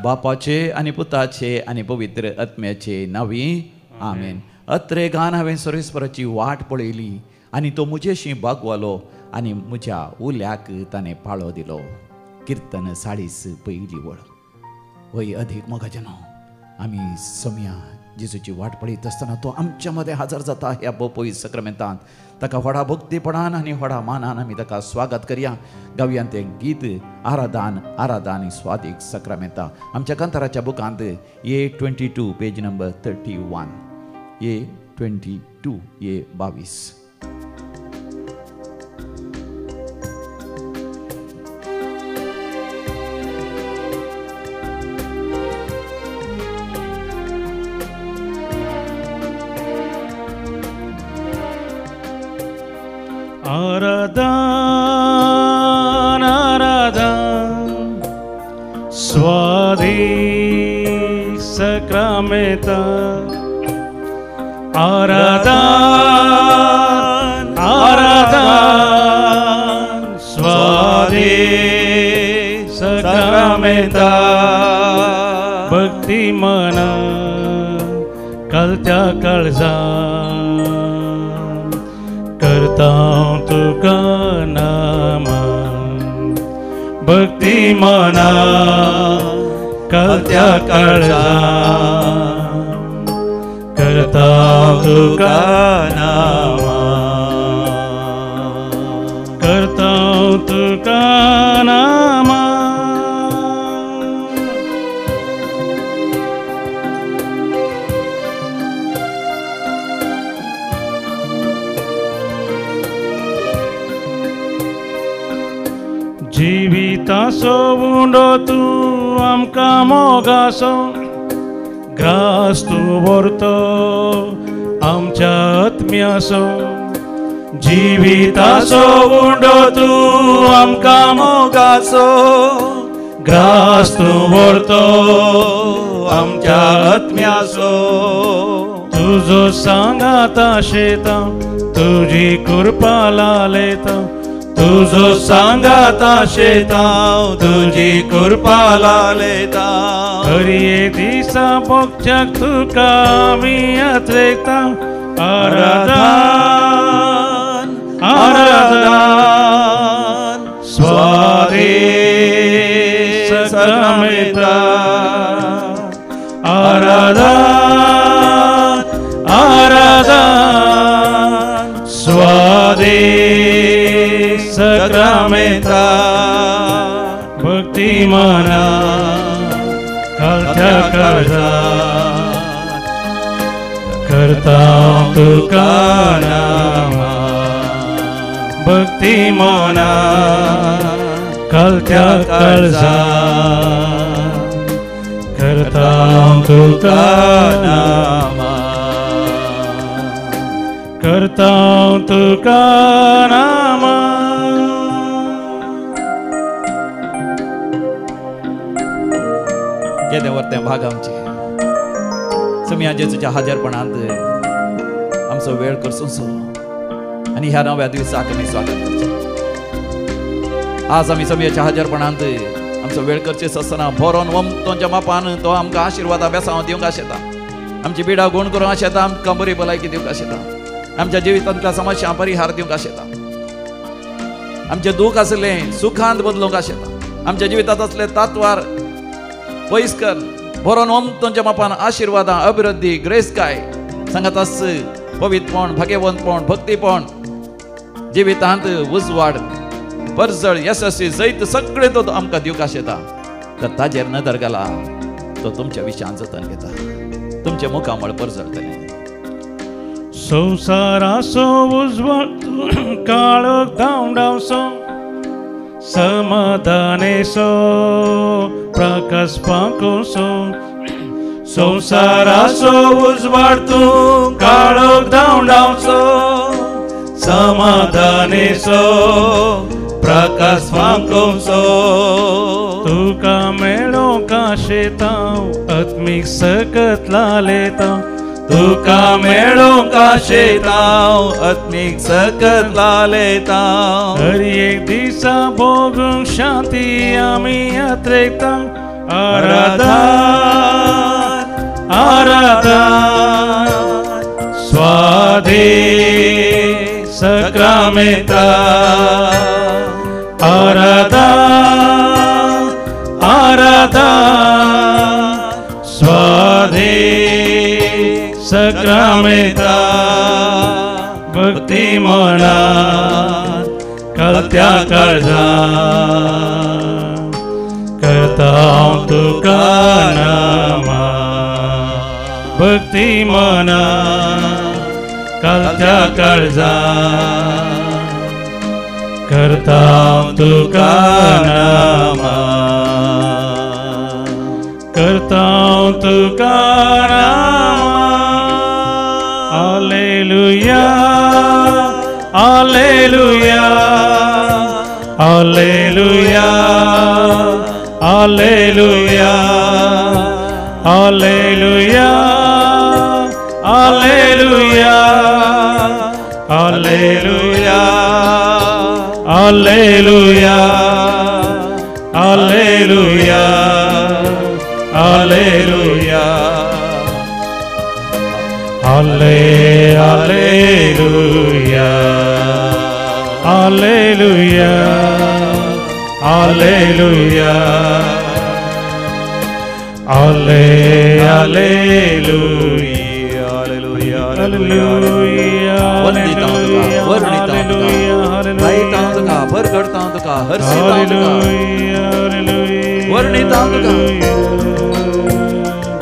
बापाचे आनी पुताचे आनी पवित्र आत्म्याचे नांवी आमेन. अत्रेगान हांवें सर्वेस्पराची वाट पळयली आनी तो म्हजेशी बागवालो आनी म्हज्या उल्याक ताणें पाळो दिलो. किर्तन 40 पयली वळ. वय अधीक मोगाजनो, आमी सम्या जेजूची वाट पळयत आसतना तो आमच्या मदें हजर जाता ह्या बोपोई सक्रमेंतांत. ताका व्हडा भक्तीपणान आनी व्हडा मानान आमी ताका स्वागत करया. गावया तें गीत आराधान आराधान स्वादीक सक्रमेंता. आमच्या कांताराच्या बुकांत A22 page number 31, A22 A22. आराधन आराधन स्वादीक सक्रामेंता. आराधन आराधन स्वादीक सक्रामेंता. भक्ती मना कलत्या काळजा करता तुका नामा. भक्ती मना कलत्या काळजा करता तुका नामा. करता तुका नामा. जिविताचो उंडो तूं आमकां मोगाचो ग्रास तूं व्हरतो आमच्या आत्म्याचो. जिविताचो उंडो तूं आमकां मोगाचो ग्रास तूं व्हरतो आमच्या आत्म्याचो. तुजो सांगात आशेता तुजी कृपा लालेता. तुजो सांगात आशेता तुजी कृपा लालेता. हर दिसा भोगच्याक तुका आमी आत्रेता. आराधन आराधन स्वादीक सक्रामेंता. आराधन आराधन स्वादीक सक्रामेंता. भक्ती मना कलत्या काळजा करता तुका नामा. भक्ती मना कलत्या काळजा करता तुका नामा. करता तुका नामा. केदें वरतें भाग आमचें सम्या जेजूच्या हाजरपणांत आमचो वेळ करचो आनी ह्या नव्या दिवसाक आमी स्वागत करचें. आज आमी सम्याच्या हाजरपणांत आमचो वेळ करचेच आसतना भरोन वमतोंच्या मापान तो आमकां आशिर्वादा बेसांव दिवंक आशेता. आमची बिडा गुण करूंक आशेता. आमकां बरी भलायकी दिवंक आशेता. आमच्या जिवितांतल्या समस्या परिहार दिवंक आशेता. आमचें दूख आसलें सुखांत बदलूंक आशेता. आमच्या जिवितांत आसले तात्वार पयस कर भरोन ओमतोंच्या मापान आशिर्वादां अभिवृद्धी ग्रेसकाय सांगात आस पवित्रपण भाग्यवंतपण भक्तीपण जिवितांत उजवाड परजळ यशस्वी जैत सगळें तो आमकां दिवंक आशेता. तर ताजेर नदर घाला तो तुमच्या विशयान जतन घेता. तुमचें मुखामळ परजळटलें. संवसाराचो उजवाड काळोख धांवडावचो समाधानेचो प्रकाश फांकोसो. संवसाराचो उजवाड तूं काळोख धांवडावचो समाधानेचो प्रकाश फांकोसो. तुका मेळोंक आशेता आत्मीक सकत लालेता. तुका मेळोंक आशेता आत्मीक सकत लालेता. हर एक दिसा भोगूंक शांती आमी आत्रेता. आराधन आराधन स्वादे सक्रामेता आराधन आराधन स्वादे सक्रामेता भक्ती मना कलत्या काळजा करता तुका नामा भक्ती मना कलत्या काळजा करता तुका नामा करता तुका नामा hallelujah hallelujah hallelujah hallelujah hallelujah hallelujah hallelujah hallelujah hallelujah hallelujah halle hallelujah hallelujah hallelujah halle hallelujah hallelujah hallelujah. Vandita तुका, वर्णिता तुका, गायता तुका, परगडता तुका, हर्षिता तुका, वर्णिता तुका,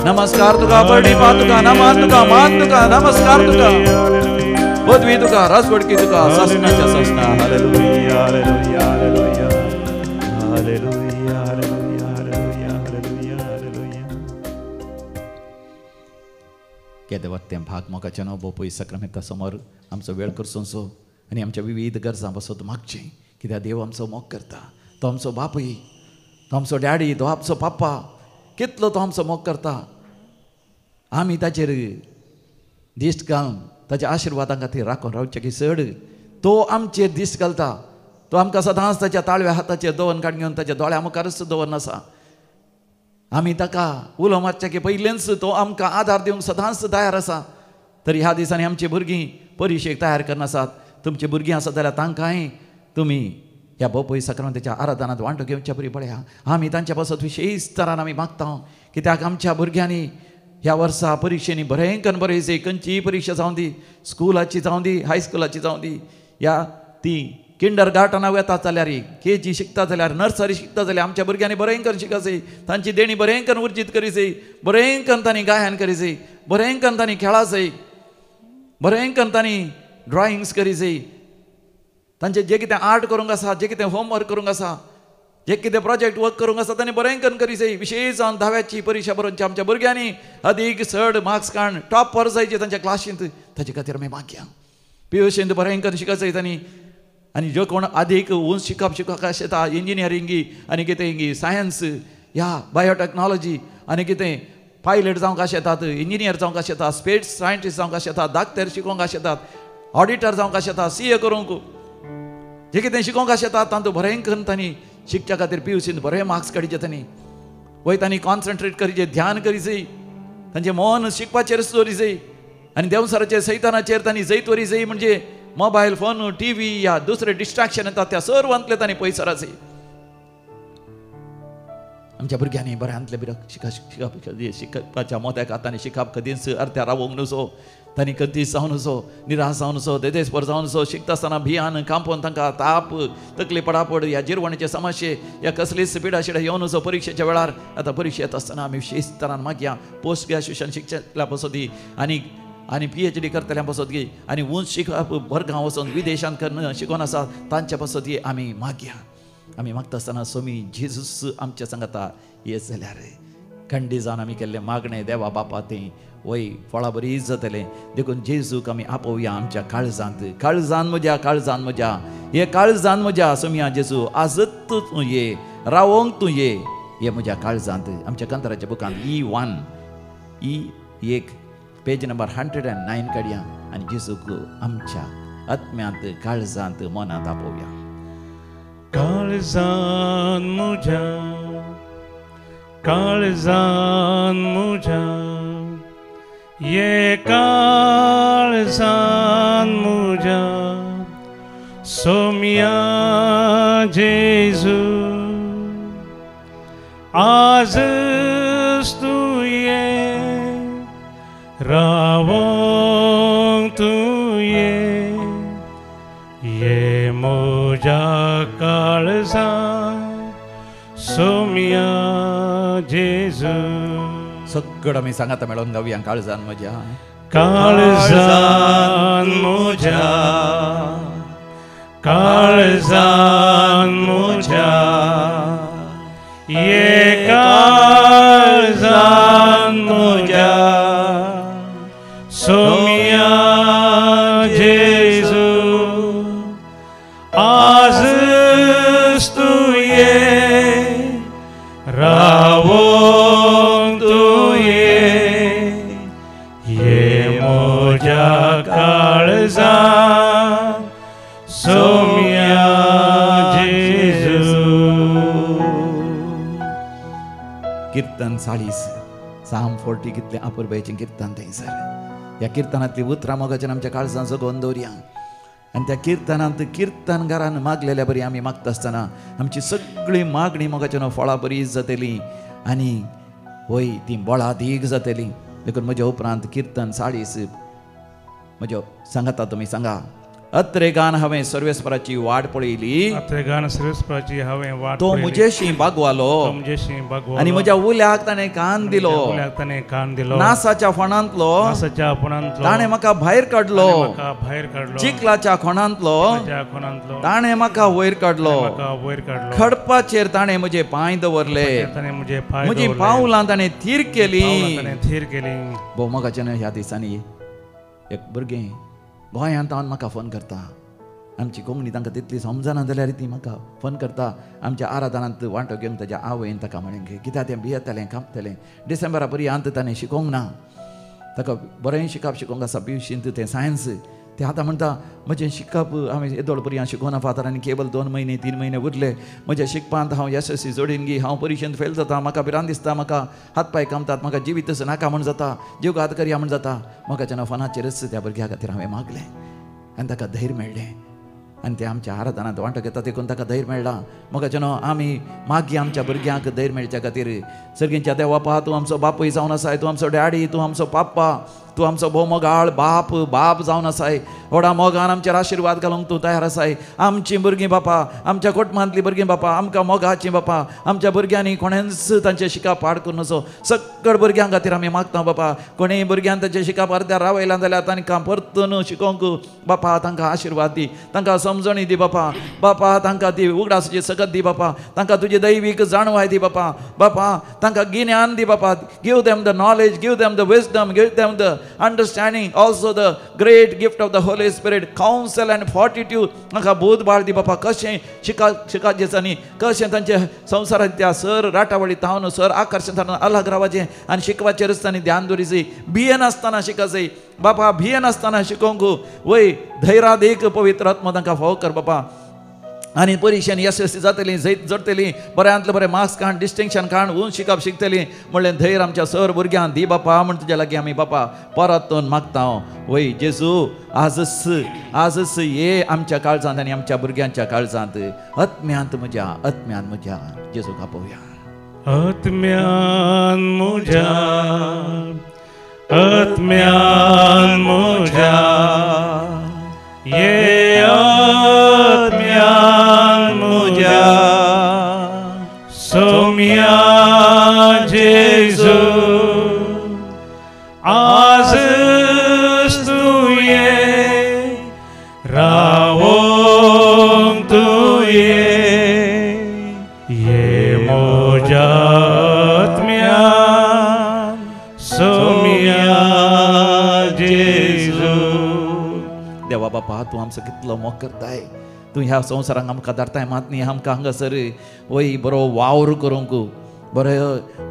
नमस्कार तुका, पडिपा तुका, नमन तुका, मान तुका, नमस्कार तुका, पदवी तुका, राजवडकी तुका, सासनाच्या सासना. Hallelujah hallelujah hallelujah hallelujah hallelujah hallelujah hallelujah hallelujah. केदें तें भाग मोगाचें नांव बोपय सक्रामेंता समोर आमचो वेळ करसोसो आनी आमच्या विविध गरजां पासत मागचें कित्याक देव आमचो मोग करता. तो आमचो बापूय, तो आमचो डॅडी, तो आमचो पाप्पा, कितलो तो आमचो मोग करता. आमी ताचेर दिश्ट घालून ताच्या आशिर्वादां खातीर राखून रावचें की चड तो आमचेर दिश्ट घालता. तो आमकां सदांच ताच्या ताळव्या हाताचेर दवरून काडून घेवन ताच्या दोळ्या मुखारच दवरून आसा. आमी ताका उलो मारचें की पयलेंच तो आमकां आदार दिवंक सदांच तयार आसा. तरी ह्या दिसांनी आमची भुरगीं परिक्षेक तयार करना आसात. तुमची भुरगीं आसात जाल्यार तांकांय तुमी ह्या बोपय सक्रांतीच्या आराधनांत वांटो घेवच्या परी पळया. आमी तांच्या पासत विशेश तरान आमी मागता कित्याक आमच्या भुरग्यांनी ह्या वर्सा परिक्षेनी बरें करून बरें खंयचीय परिक्षा जावं दी, स्कुलाची जावं दी, हायस्कुलाची जावं दी, या ती किंडर गार्टना वता जाल्यार, के जी शिकता जाल्यार, नर्सरी शिकता जाल्यार आमच्या भुरग्यांनी बरें करून शिकायचें, तांची देणी बरें करून उर्जीत करीचें, बरें करून तांणी गायन करीचें, बरें करून तांणी खेळाचें, बरें करून तांणी ड्रॉइंग्स करीचें, तांचे जे कितें आर्ट करूंक आसा, जे कितें होमवर्क करूंक आसा, जे कितें प्रोजेक्ट वर्क करूंक आसा तांणी बरें करून करीचें. विशेश जावन धाव्याची परिक्षा बरोवची आमच्या भुरग्यांनी अदीक चड मार्क्स काडून टॉपर जायचे तांच्या क्लासींत, ताचे खातीर आमी मागया. पियुशींत बरें करून शिकायचें तांणी. आनी ज्यो कोण आदीक उंच शिकप शिकपाक आसता, इंजिनियरिंगी आनी कितें सायन्स ह्या बायोटॅक्नॉलॉजी आनी कितें पायलट जावंक आशेतात, इंजिनियर जावंक आशेतात, स्पेस सायंटिस्ट जावंक आशेतात, डाक्टर शिकोवंक आशेतात, ऑडिटर जावंक आशेतात, सी ए करूंक जे कितें शिकोवंक आशेतात तांतूं बरें करून तांणी शिकच्या खातीर पियुसीन बरे मार्क्स काडचे तांणी. वय तांणी कॉन्सन्ट्रेट करीचे, ध्यान करीचे, तांचें मन शिकपाचेरच दवरीचे आनी देंवसाराचेर सैतानाचेर तांणी जैत वरीचे. म्हणजे मोबायल फोन, टी व्ही या दुसरे डिस्ट्रॅक्शन येता त्या सर्वांतले तांणी पयस रावचे. आमच्या भुरग्यांनी बऱ्यांतले बिरक शिकपाच्या मोत्याक तांणी शिकप कदीच अर्द्या रावोंक नुसो, तांणी कदीच जावन नुसो, निराश जावन नुसो, देदेसपर जावन नुसो. शिकता आसतना भियान कांपोवन तांकां ताप, तकली पडापड ह्या जिरवणीचे समस्ये ह्या कसलीच पिडा शिडा येवन नुसो परिक्षेच्या वेळार. आतां परिक्षा येता आसतना आमी विशेश तरान मागया पोस्ट ग्रॅज्युएशन शिकतल्या पासत आनी आनी PhD करतल्या पासत गी आनी उंच शिकप वर्गां वचून विदेशांत करून शिकोवन आसा तांच्या पासत आमी मागया. आमी मागता आसतना स्वामी जेजूस आमच्या सांगता येत जाल्यार खंडी जावन आमी केल्लें मागणें देवा बापा तें वय फळां बरी जातलें. देखून जेजूक आमी आपोवया आमच्या काळजांत. काळजान म्हज्या, काळजान म्हज्या, हे काळजान म्हज्या सोमया जेजू आजत तूं ये, रावोंक तूं ये, हे म्हज्या काळजांत. आमच्या कांताराच्या बुकांत E1 E1 page number 109 काडया आनी जेजूक आमच्या आत्म्यांत, काळजांत, मनांत आपोवया. काळजान म्हज्या, काळजान म्हज्या, ये काळजान म्हज्या, सोम्या जेजू आजच तूं ये, रावोंक तूं ये, ये म्हज्या काळजान सोम्या जेजू. सगळं आमी सांगाता मेळोवन गावया. काळजान म्हज्या, काळजान म्हज्या, काळजान म्हज्या, ये काळजान म्हज्या, सोम्या जेजू आजच तूं ये, रावोंक तूं ये, ये म्हज्या काळजान सोम्या जेजू. कीर्तन 40 साम 40 कितलें अपुरबायेचें कीर्तन तें सर. ह्या किर्तनांतली उतरां मोगाच्यान आमच्या काळजान जगोवन दवरया आनी त्या किर्तनांत किर्तनकारान मागलेल्या बरी आमी मागता आसतना आमची सगळी मागणी मोगाच्यान फळां बरी जातली आनी वय ती बळादीक जातली. देखून म्हज्या उपरांत कीर्तन 40 म्हज्या सांगाता तुमी सांगा. अत्रेगान हांवें सर्वेस्पराची वाट पळयली, अत्रेगान सर्वेस्पराची हांवें वाट, तो म्हजेशी बागवालो, म्हजेशी बागवालो, आनी म्हज्या उल्याक ताणें कान दिलो, उल्याक ताणें कान दिलो, नासाच्या फोंडांतलो, नासाच्या फोंडांतलो ताणें म्हाका भायर काडलो, म्हाका भायर काडलो, चिखलाच्या खोणांतलो ताणें म्हाका वयर काडलो, म्हाका वयर काडलो, खडपाचेर ताणें म्हजे पांय दवरले, ताणें म्हजे पांय, म्हजी पावलां ताणें थीर केली, ताणें थीर केली. भोव मोगाच्यान ह्या दिसांनी एक भुरगें गोंयांत हांव म्हाका फोन करता. आमची कोंकणी तांकां तितली समजना जाल्यार ती म्हाका फोन करता. आमच्या आराधनांत वांटो घेवन ताज्या आवयन ताका म्हणलें कित्याक तें भियेतालें कांपतालें. डिसेंबरा पर्यंत ताणें शिकोवंक ना, ताका बरें शिकप शिकोवंक आसा पियुशींत तें सायन्स. तें आतां म्हणटा म्हजें शिकप हांवें येदोळ पर्यंत शिकोवना फातर आनी केवल 2 म्हयने 3 म्हयने उरले म्हज्या शिकपांत. हांव यशस्वी जोडीन गी, हांव परिक्षेंत फेल जाता, म्हाका भिरांत दिसता, म्हाका हात पांय कामतात, म्हाका जिवीतच नाका म्हूण जाता, जीवघात करया म्हूण जाता. म्हाका फोनाचेरच त्या भुरग्या खातीर हांवें मागलें आनी ताका धैर्य मेळ्ळें आनी तें आमच्या आराधनांत वांटो घेता देखून ताका धैर्य मेळ्ळां. मोगाच्यानो आमी मागीर आमच्या भुरग्यांक धैर्य मेळच्या खातीर सर्गींच्या देवा तूं आमचो बापूय जावन आसाय, तूं आमचो डॅडी, तूं आमचो पाप्पा, तूं आमचो भोव मोगाळ बाप बाप जावन आसाय. व्हडा मोगान आमचेर आशिर्वाद घालूंक तूं तयार आसाय. आमचीं भुरगीं बापा, आमच्या कुटुंबांतलीं भुरगीं बापा, आमकां मोगाचीं बापा, आमच्या भुरग्यांनी कोणेंच तांचें शिकप पाड करून नजो. सगळ भुरग्यां खातीर आमी मागता बापा, कोणीय भुरग्यान तांचें शिकप अर्द्यार रावयलां जाल्यार तांकां परतून शिकोवंक बापा तांकां आशिर्वाद दी, तांकां समजणी दी बापा, बापा तांकां ती उगडासाची सकत दी बापा, तांकां तुजी दैवीक जाणवाय दी बापा, बापा तांकां गिन्यान दी बापा. Give them the knowledge, give them the wisdom, give them the understanding, also the great gift of the Holy Spirit, counsel and fortitude. म्हाका बोध बाळ दी बापा, कशें शिकाचें दिसांनी कशें तांचे संवसारांत त्या सर राटावळी तावन सर आकर्शण तावन अलग रावचें आनी शिकपाचेर तांणी ध्यान दवरीचें. भियेनासतना शिकाचें बापा, भियेनासतना शिकोवंक वय धैर्यादीक पवित्र आत्मा तांकां फावो कर बापा. आनी परिक्षेन यशस्वी जातली, जैत जोडटली, बऱ्यांतले बरें मार्क्स काण, डिस्टिंक्शन काण, उंच शिकप शिकतली म्हणलें धैर्य आमच्या सर भुरग्यांक दी बापा म्हण तुज्या लागीं आमी बापा परतून मागता. वय जेजू आजच आजच ये आमच्या काळजांत आनी आमच्या भुरग्यांच्या काळजांत. आत्म्यांत म्हज्या, आत्म्यान म्हज्या जेजू कापोवया. आत्म्यान म्हज्या, आत्म्यान म्हज्या, ये आत्म्यान म्हज्या, सोम्या जेजू आजच तूं ये, रावोंक तूं ये, ये म्हज्या आत्म्यान सोम्या जेजू. देवा बापा तूं आमचो कितलो मोग करताय, तूं ह्या संवसारांक आमकां धाडताय मात न्ही आमकां हांगासर वय बरो वावर करूंक, बरे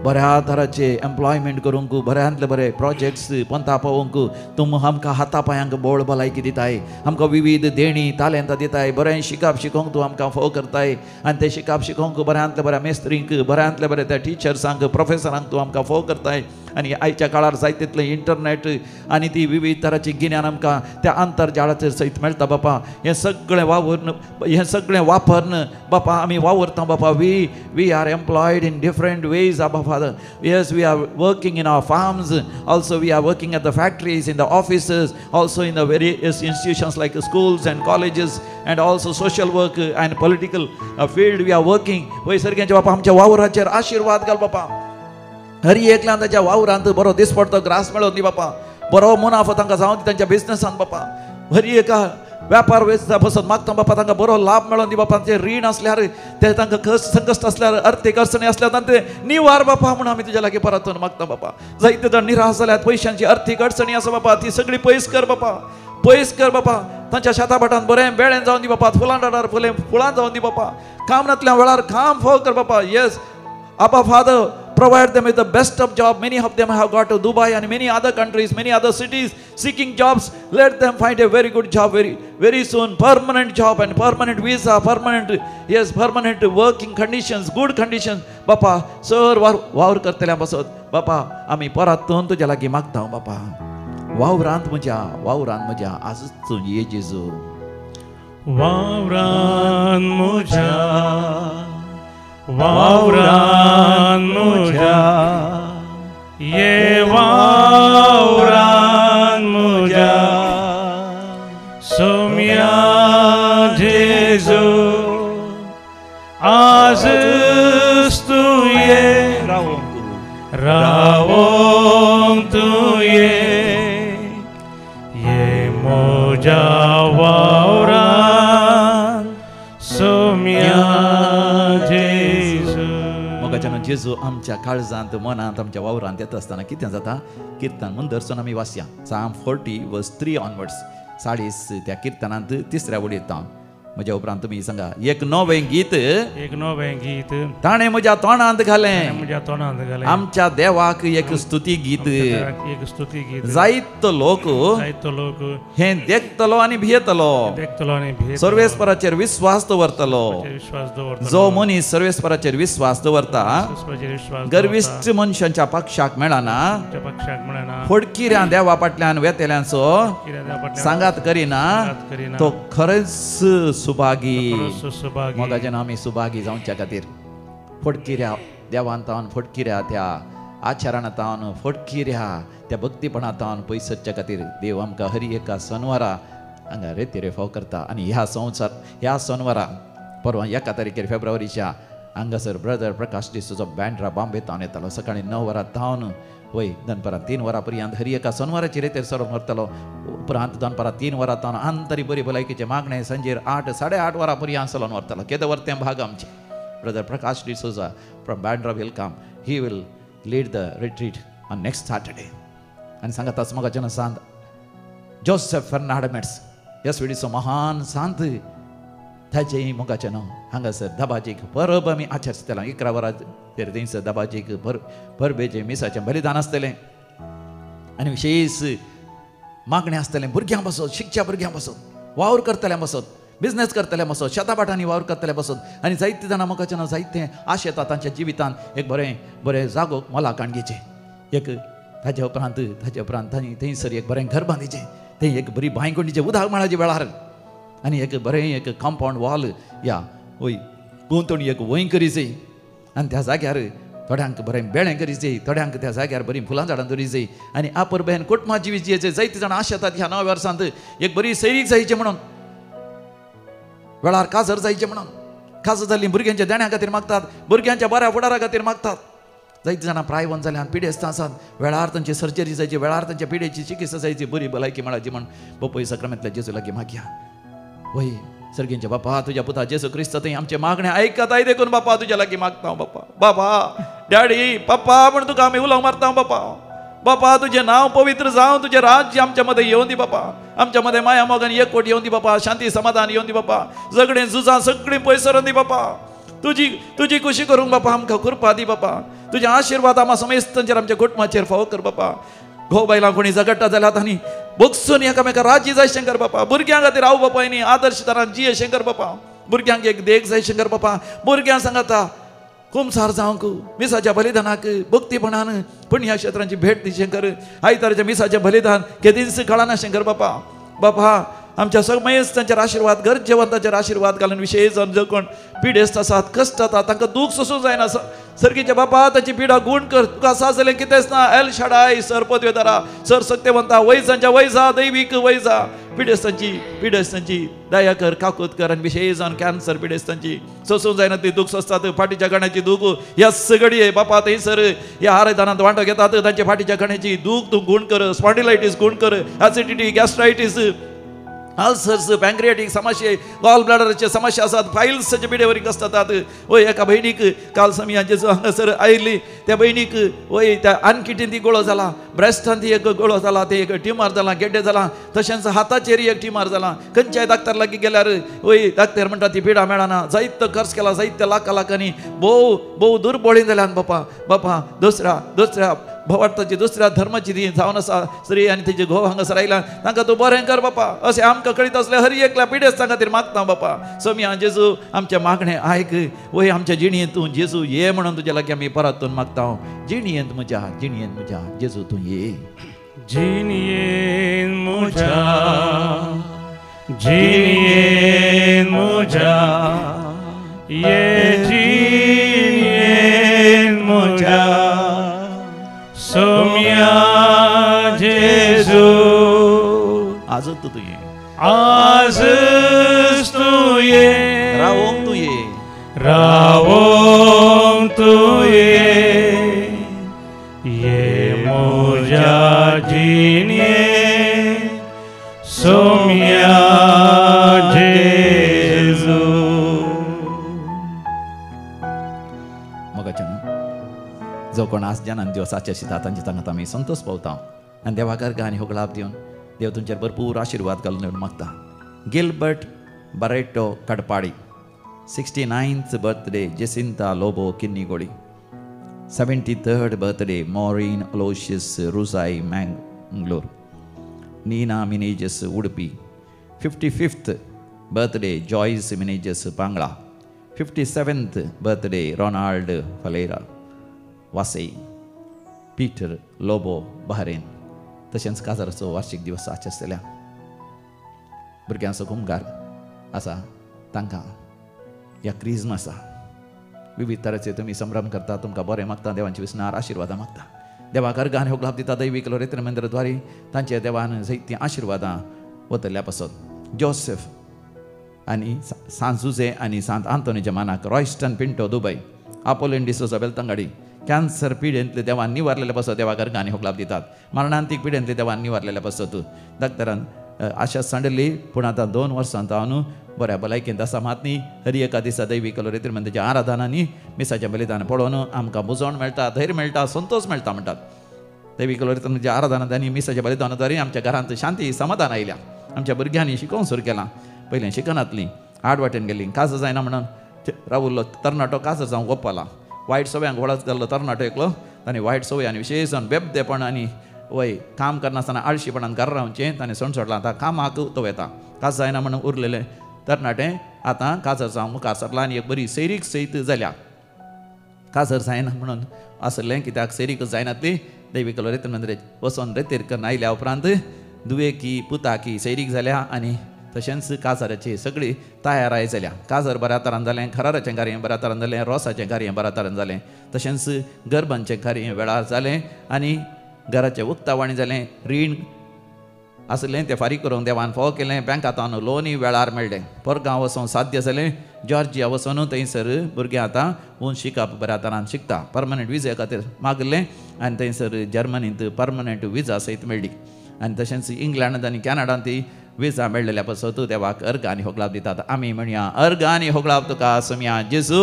बऱ्या तराचे एम्प्लॉयमेंट करूंक, बऱ्यांतले बरे प्रोजेक्ट्स पंता पावोवंक तूं आमकां हाता पांयांक बोळ भलायकी दिताय, आमकां विविध देणी तालेंतां दिताय, बरें शिकप शिकोवंक तूं आमकां फोव करताय आनी तें शिकप शिकोवंक बऱ्यांतले बऱ्या मेस्त्रींक, बऱ्यांतले बऱ्या त्या टिचर्सांक, प्रोफेसरांक तूं आमकां फोव करताय. आनी आयच्या काळार जाय तितलें इंटरनेट आनी ती विविध तराची गिन्यान आमकां त्या आंतरजाळाचेर सयत मेळटा बापा. हें सगळें वावरून, हें सगळें वापरून बापा आमी वावरता बापा. We are employed in different ways, Abba Father. Yes, we are working in our farms, also we are working at the factories, in the offices, also in the various institutions like schools and colleges, and also social work and political field we are working. वय सारक्यांच्या बापा आमच्या वावराचेर आशिर्वाद घाल बापा. हरी एकल्यान ताच्या वावरांत बरो दिसपडतो ग्रास मेळोन दी बापा, बरो मुनाफो तांकां जावं दी तांच्या बिजनसान बापा. हरी एका व्यापार वेवस्था बसत मागता बापा, तांकां बरो लाभ मेळोन दी बापा. तांचें रीण आसल्यार, ते तांकां संकश्ट आसल्यार, अर्थीक अडचणी आसल्यार तांचे निवार बापा म्हणून आमी तुज्या लागीं परतून मागता बापा. जायते जाण निराश जाल्यात, पयशांची अर्थीक अडचणी आसा बापा, ती सगळी पयस कर बापा, पयस कर बापा. तांच्या शेताभाटान बरें बेळें जावन दी बापा, फुलां झाडार फुलां जावन दी बापा, काम नातल्या वेळार काम फोव कर बापा. Yes Abba Father, provide them with the best of job. Many of them have got to Dubai and many other countries, many other cities seeking jobs. Let them find a very good job very, very soon. Permanent job and permanent visa, permanent, yes, permanent working conditions, good conditions. Bapa, sir, वावर करतल्या बसत बापा आमी परतून तुज्या लागीं मागता बापा. वावरांत म्हज्या, वावरांत म्हज्या आजूच तूं ये जेजू. वावरांत म्हज्या, वावरान म्हज्या, ये वावरान म्हज्या, सोम्या जेजू आजच तूं ये, रावोंक तूं ये, ये म्हज्या वावरान सोम्या जेजू. जेजू आमच्या काळजांत, मनांत, आमच्या वावरांत येता आसतना कितें जाता, किर्तन मुंदरसून आमी वाचया Psalm 40 verse 3 onwards, 40 त्या किर्तनांत तिसऱ्या वडीत हांव. म्हज्या उपरांत तुमी सांगा, एक नवें गीत, एक नवें गीत ताणें म्हज्या तोंडांत घालें, म्हज्या तोंडांत घालें, आमच्या देवाक एक स्तुती गीत, एक स्तुती गीत. जायतो लोक, जायतो लोक हें देखतलो आनी भियेतलो, देखतलो आनी भियेतलो, सर्वेस्पराचेर विस्वास दवरतलो. विश्वास दवरतलो. जो मनीस सर्वेस्पराचेर विस्वास दवरता, गर्विश्ट मनशांच्या पक्षाक मेळना, पक्षाक मेळना, फडकिऱ्यां देवा फाटल्यान वेतेल्यांचो सांगात करिना, तो खरेंच सुभागी. मोगाचें आमी सुभागी जावच्या खातीर फटकिऱ्या देवान तावन, फटकिऱ्या त्या आचरणां तावन, फटकिऱ्या त्या भक्तीपणा तावन पयस सरच्या खातीर देव आमकां हरी एका सनवारा हांगा रेती रेफाव करता. आनी ह्या संवसार, ह्या सनवारा परवां 1 तारखेर फेब्रुवारीच्या हांगासर ब्रदर प्रकाश डिसोजो बँड्रा बॉम्बे तावन येतालो. सकाळीं 9 वरां तावन वय दनपारां 3 वरां पर्यंत हरी एका सनवाराची रेतेर सरोन व्हरतलो. उपरांत दनपारां 3 वरां तावन आंतरी बरी भलायकीचें मागणें सांजेर 8 साडे 8 वरां पर्यंत चलोवन व्हरतलो. केदो वर तें भाग आमचें. Brother Prakash D'Souza from Bandra will come. He will lead the retreat on next Saturday. आनी सांगात मोगाचें सांत जोसेफ फर्नांड मेट्स ह्या स्विडीचो महान सांत, ताचें मोगाचें नांव हांगासर दबाजीक परब आमी आचरितले. 11 वरांचेर थंयसर दबाजीक परबेचें मिसाचें बलिदान आसतलें आनी विशेश मागणें आसतलें. भुरग्यां बसत, शिकच्या भुरग्यां बसत, वावर करतल्यां बसत, बिजनेस करतले बसत, शेताभाटांनी वावर करतले बसत. आनी जायते जाणां मोगाचें नांव जायते आश येता तांच्या जिवितांत एक बरें बरें जागो मोला काणगेचें, एक ताच्या उपरांत, ताच्या उपरांत तांणी थंयसर एक बरें घर बांदिचें, थंय एक बरी बांय कोंडीचें उदक मेळाचे वेळार, आनी एक बरें एक कंपावंड वॉल या वय भोंवतणी एक वंय करी जाय आनी त्या जाग्यार थोड्यांक बरें बेळें करी जाय, थोड्यांक त्या जाग्यार बरीं फुलां झाडां दवरी जाय. आनी आपर बेन कुटुंबा जिवीत जायते जाणां आश येतात ह्या नव्या वर्सांत एक बरी सैरीक जायची म्हणून, वेळार काजर जायचें म्हणून. काजर जाल्लीं भुरग्यांच्या देण्या खातीर मागतात, भुरग्यांच्या बऱ्या फुडारा खातीर मागतात. जायते जाणां प्रायवन जाल्यान पिडेस्तां आसात, वेळार तांची सर्जरी जायची, वेळार तांच्या पिडेची चिकित्सा जायची, बरी भलायकी मेळाची म्हण बापूय सक्रामेंतल्या जेजू लागीं मागया. वय सर्गींच्या बापा, तुज्या पुता जेजू क्रिस्त थंय आमचें मागणें आयकताय देखून बापा तुज्या लागीं मागता हांव बापा. बाबा, डॅडी, पप्पा म्हण तुका आमी उलोवंक मारता हांव बापा. बापा तुजें नांव पवित्र जावं, तुजें राज्य आमच्या मदें येवन दी बापा, आमच्या मदें माया मोगान एकवट येवन दी बापा, शांती समाधान येवन दी बापा, झगडें झुजां सगळीं पयस सरोन दी बापा, तुजी तुजी खुशी करूंक बापा आमकां कृपा दी बापा। तुज्या आशिर्वाद आमा समेस्तांचेर आमच्या कुटुंबाचेर फावो कर बापा. घोव बायलां कोणी झगडटा जाल्यार तांणी बगसून एकामेका राजी जाय शंकर बापा. भुरग्यां खातीर राव बापा आनी आदर्श तरान जिये शंकर बापा. भुरग्यांक एक देख जाय शंकर बापा. भुरग्यां सांगता कुमसार जावंक मिसाच्या बलिदानाक भक्तीपणान पुण्य क्षेत्रांची भेट दी शंकर. आयताराच्या मिसाचें बलिदान केदींच कळना शंकर बापा. बापा आमच्या समेस्तांचेर आशिर्वाद, गरजेवंतांचेर आशिर्वाद घालून विशेष जावन जो कोण पिडेस्त आसात, कश्ट जातात, तांकां दूख सोसूंक जायना सर्गीच्या बापा तांची पिडा गूण कर. तुका आसा जालें कितेंच ना. एल शाडाय सर पदवेदारा सर सक्तेवंता वैजांच्या वैजा दैवीक वैजा पिडेस्तांची पिडेस्तांची दया कर, काकूत कर. आनी विशेष जावन कॅन्सर पिडेस्तांची सोसूंक जायना ती दूख सोंसतात, फाटीच्या कण्याची दूख ह्या सगळी बापा थंयसर ह्या आराधनांत वांटो घेतात तांच्या फाटीच्या कण्याची दूख तूं गूण कर. स्पॉन्डिलायटीस गूण कर, ॲसिडिटी, गॅस्ट्रायटीस, अल्सर्स, पँक्रियाटीक समस्या, गॉल ब्लॅडरचे समस्या आसात, फायल्साचे पिडेवरी कसतात. वय एका भयणीक काल समयांचे हांगासर आयिल्ली त्या भयणीक वय त्या आनकिटीन ती गोळो जाला, ब्रेस्टान ती एक गोळो जाला, ते एक ट्युमर जाला, गेड्डे जाला, तशेंच हाताचेर एक ट्युमर जाला. खंयच्याय डाक्टर लागीं गेल्यार वय डाक्टर म्हणटा ती पिडा मेळना. जायतो खर्च केला, जायते लाखां लाखांनी भोव भोव दुर्बोळी जाल्यान बापा. बापा दुसऱ्या दुसऱ्या भवार्थाची दुसऱ्या धर्माची ती जावन आसा स्त्री आनी तेजे घोव हांगासर आयला तांकां तूं बरें कर बापा. अशें आमकां कळीत आसलें हर एकल्या पिडेस्तां खातीर मागता बापा. सोमया जेजू आमचें मागणें आयक. वय आमच्या जिणेंत तूं जेजू ये म्हणून तुज्या लागीं आमी परतून मागता. जिणेंत म्हज्या, जिणेंत म्हज्या जेजू तूं ये. जिणेंत म्हज्या, जिणेंत म्हज्या, ये जिणेंत म्हज्या सोम्या जेजू. आजच तूं ये, आजच तूं ये, रावोंक तूं ये, रावोंक तूं ये, ये म्हज्या जिणेंत सोम्या जेजू. मोगाच्यान जो कोण आज ज्ञानान दिवसाच्या शिता तांच्या तांकां आमी संतोष पावता आनी देवा गर्गा आनी होगळाप दिवन देव तुमचेर भरपूर आशिर्वाद घालून येवन मागता. Gilbert Barreto Katpadi 69th birthday, Jacinta Lobo Kinnigoli 73rd birthday, Maureen Aloysius Rusai Mangalore, Neena Menezes Udupi 55th birthday, Joyce Menezes Pangla 57th birthday, Ronald Faleira Vasai, Peter Lobo Bahrain. तशेंच काजाराचो वार्षिक दिवस आचरितल्या भुरग्यांचो कुमगार आसा तांकां ह्या क्रिजमसा विविध तरेचे तुमी संभ्रम करता. तुमकां बरें मागता, देवांची विसनार आशिर्वादां मागता. देवा गर्गान होगलाप दिता दैवीक लोरेत्र मंदिरद्वारी तांचे देवान जायतीं आशिर्वादां वतल्या पासत. जोसेफ आनी सांजुजे आनी सांत आंतोनीच्या मानाक Royston Pinto Dubai, Apollin D'Souza Belthangady cancer पिडेंतले देवान निवारलेले पासत देवा गर्गांनी होगलाप दितात. मरणांतीक पिडेंतले देवान निवारलेले पासत डाक्टरान आशा सांडली पूण आतां 2 वर्सां जावन बऱ्या भलायकेंत आसा मात न्ही. हर एका दिसा दैवीक लोरेत्र मंदिराच्या आराधनांनी मिसाचें बलिदान पळोवन आमकां बुजवण मेळटा, धैर्य मेळटा, संतोष मेळटा म्हणटात. दैवीक लोरेत्र मंदिराच्या आराधनांत आनी मिसाच्या बलिदानाद्वारे आमच्या घरांत शांती समाधान आयल्या. आमच्या भुरग्यांनी शिकोवंक सुरू केलां. पयलें शिकनातलीं आड वाटेन गेलीं, काजर जायना म्हणून रावुल्लो तरणाटो काजर जावंक वपाला. वायट सवयांक वळख जाल्लो तरणाटो एकलो ताणें वायट सवय आनी विशेष जावन बेबदेपण आनी वय काम करनासतना आळशीपणान घरा रावचें ताणें सणसडलां. आतां कामाक तो वेता काज जायना म्हणून उरलेलें तरणाटें आतां काजर जावंक मुखार सरलां आनी एक बरी सैरीक सयत जाल्या. काजर जायना म्हणून आसलें कित्याक सैरीक जायनातली दैवीक लोरेत्र मंदिरात वचोन रेतीर करून आयल्या उपरांत दुवेकी पुताकी सैरीक जाल्या आनी तशेंच काजाराची सगळी तयाराय जाल्या. काजार बऱ्या तरान जालें, खराराचें कार्य बऱ्या तरान जालें, रोसाचें कार्य बऱ्या तरान जालें, तशेंच गर्भांचें कार्य वेळार जालें आनी घराचें उक्तावण जालें. रीण आसलें तें फारीक करूंक देवान फावो केलें. बँकांत लोनूय वेळार मेळ्ळें. परगांव वचोन साध्य जालें. जॉर्जिया वचोन थंयसर भुरगें आतां उंच शिकप बऱ्या तरान शिकता. परमनंट विजा खातीर मागलें आनी थंयसर जर्मनींत परमनंट विजा सयत मेळ्ळी आनी तशेंच इंग्लंडांत आनी कॅनडांत ती विजा मेळ्ळेल्या पासत देवाक अर्घ आनी होगलाप दितात. आमी म्हणया अर्घ आनी होगलाप तुका सोम्या जेजू.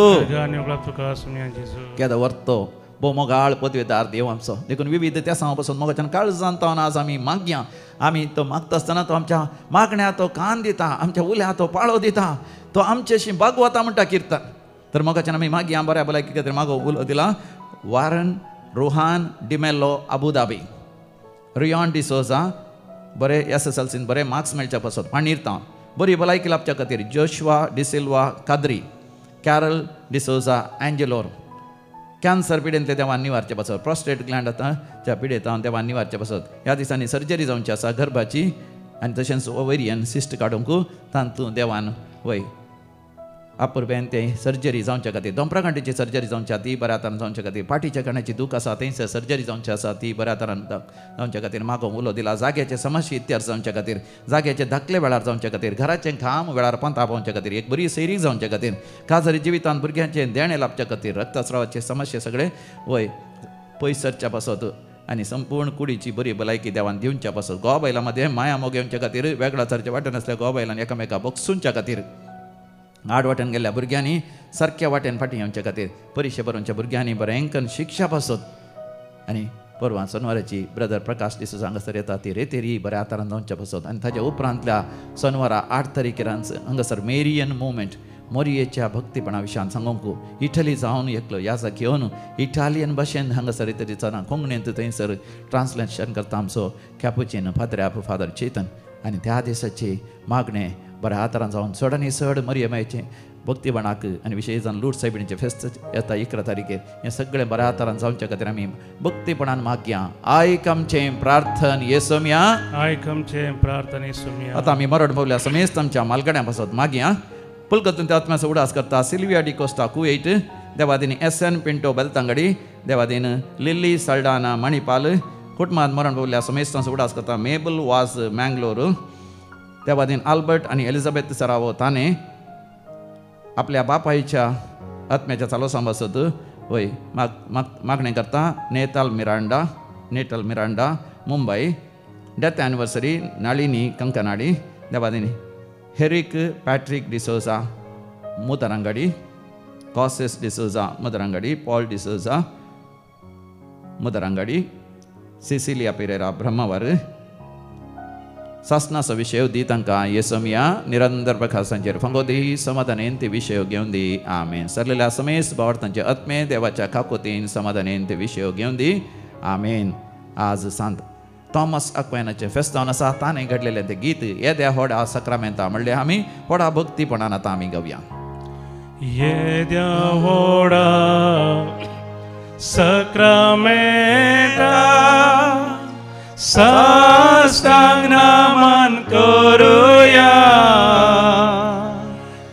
केदो वर्तो भोव मोगाळ पदवेदार देव आमचो. देखून विविध तेसां पासून मोगाच्यान काळजान तो आज आमी मागया. आमी तो मागता आसतना तो आमच्या मागण्या तो कान दिता, आमच्या उल्या तो पाळो दिता, तो आमच्याशी बागवता म्हणटा किर्तन. तर मोगाच्यान आमी मागया बऱ्या भलायकी खातीर मागो उलो दिला. Warren Rohan D'Mello Abu Dhabi, Rion D'Souza बरे SSLCन बरे मार्क्स मेळच्या पासत पाणीर तावन, बरी भलायकी लाभच्या खातीर Joshua D'Silva Kadri, Carol D'Souza Angelore, cancer पिडेंतले देवान निवारचे पासत, प्रोस्टेट ग्लँड आतां त्या पिडेंत देवान निवारचे पासत. ह्या दिसांनी सर्जरी जावची आसा गर्भाची आनी तशेंच ओवेरियन सिस्ट काडूंक तातूंत देवान वय अपुरबेन तें सर्जरी जावच्या खातीर, दोंपराकांटीची सर्जरी जावची ती बऱ्या तरान जावच्या खातीर, पाटीच्या कांड्याची दूख आसा थंयसर सर्जरी जावची आसा ती बऱ्या तरान जावच्या खातीर मागोवंक उलो दिला. जाग्याचे समस्या इत्यार जावच्या खातीर, जाग्याचे धाकले वेळार जावच्या खातीर, घराचें काम वेळार पंता पावच्या खातीर, एक बरी सैरीक जावच्या खातीर, काजारी जिवितांत भुरग्यांचें देणें लाभच्या खातीर, रक्तस्रावाचे समस्या सगळे वय पयस सरच्या पासत आनी संपूर्ण कुडीची बरी भलायकी देवान दिवच्या पासत, गोवा बायलां मदें माया मोग येवच्या खातीर, वेगळा सरच्या वाटेन आसल्या गोवा बायलान एकामेका बगसुंच्या खातीर, आड वाटेन गेल्ल्या भुरग्यांनी सारक्या वाटेन फाटीं येवच्या खातीर, परिक्षा बरोवच्या भुरग्यांनी बरें अंकन शिक्षा पासत आनी परवां सोनवाराची ब्रदर प्रकाश डिसोजा हांगासर येता ती रेतेरी बऱ्या आतारान जावच्या पासत आनी ताच्या उपरांतल्या सोनवारा 8 तारखेर हांगासर मेरियन मुवमेंट मोरयेच्या भक्तीपणा विशयान सांगूंक इटली जावन एकलो याजा घेवन इटालियन भाशेन हांगासर येतरी चना कोंकणींत थंयसर ट्रान्सलेशन करता आमचो कॅपुचीन फादर फादर चेतन आनी त्या दिसाची मागणें बऱ्या आतारान जावन चड आनी चड मरियमायचें भक्तीपणाक आनी विशेश जावन लूट सायबिणीचें फेस्त येता 11 तारखेर हें सगळें बऱ्या आतारान जावच्या खातीर आमी भक्तीपणान मागया. आयक आमचें प्रार्थन येसोमया, आयक आमचें प्रार्थन येसोमया. आतां आमी मरण पावल्या समेस्त आमच्या मालगड्यां पासत मागया. पुलकतून त्या आत्म्याचो उडास करता सिल्विया डिकोस्टा कुवेट, देवादीन SN Pinto Belthangady, देवादीन लिल्ली सल्डाना मणिपाल, कुटुंबांत मरण पावल्या समेस्तांचो उडास करता मेबल वाज मँगलोर, देवादीन आल्बर्ट आनी एलिझाबेथ सरावो ताणे आपल्या बापायच्या आत्म्याच्या चालोसां पासत वय मागणें करता Netal Miranda, Netal Miranda Mumbai, death anniversary Nalini Kankanady, देवादीन हेरिक पॅट्रिक डिसोजा मुदरांगडी, कॉसेस D'Souza Mudarangadi, Paul D'Souza Mudarangadi, Cecilia Pereira Brahmavar, सासनाचो विशय दी तांकां येसोमया निरंतर प्रकाशांचेर फांगो दी समाधानेन ते विशय घेवन दी. आमेन. सरलेल्या समेस भावार्थांचे आत्मे देवाच्या काकोतीन समाधानेन ते विशय घेवन दी. आमेन. आज सांत थॉमस अक्वायनाचें फेस्तावन आसा, ताणें घडलेलें तें गीत येद्या होडा सक्रामेंता म्हणलें आमी होडा भक्तीपणान आतां आमी गावया. येद्या होडा सक्रामेंता साष्टांग नमन करूया,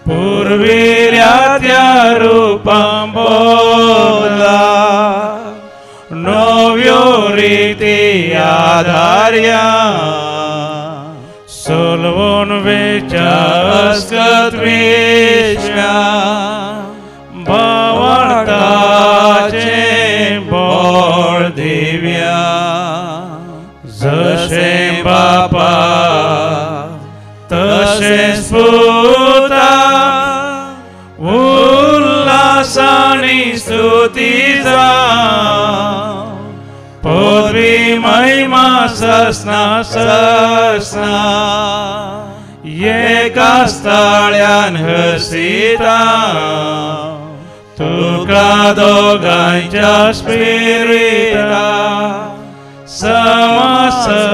पुर्विल्या त्या रूपां बोला नव्यो रिती आधार्या, सोलवून वेच्या अस्कत विश्व्या भावार्थाचें बळ दिव्या, जशें बापा तशें पुता उल्हासानी स्तुती जावं, पदवी महिमा ससना ससना एका स्थाळ्यान हसिता, तुका दोगांच्या स्पिरिता समसमी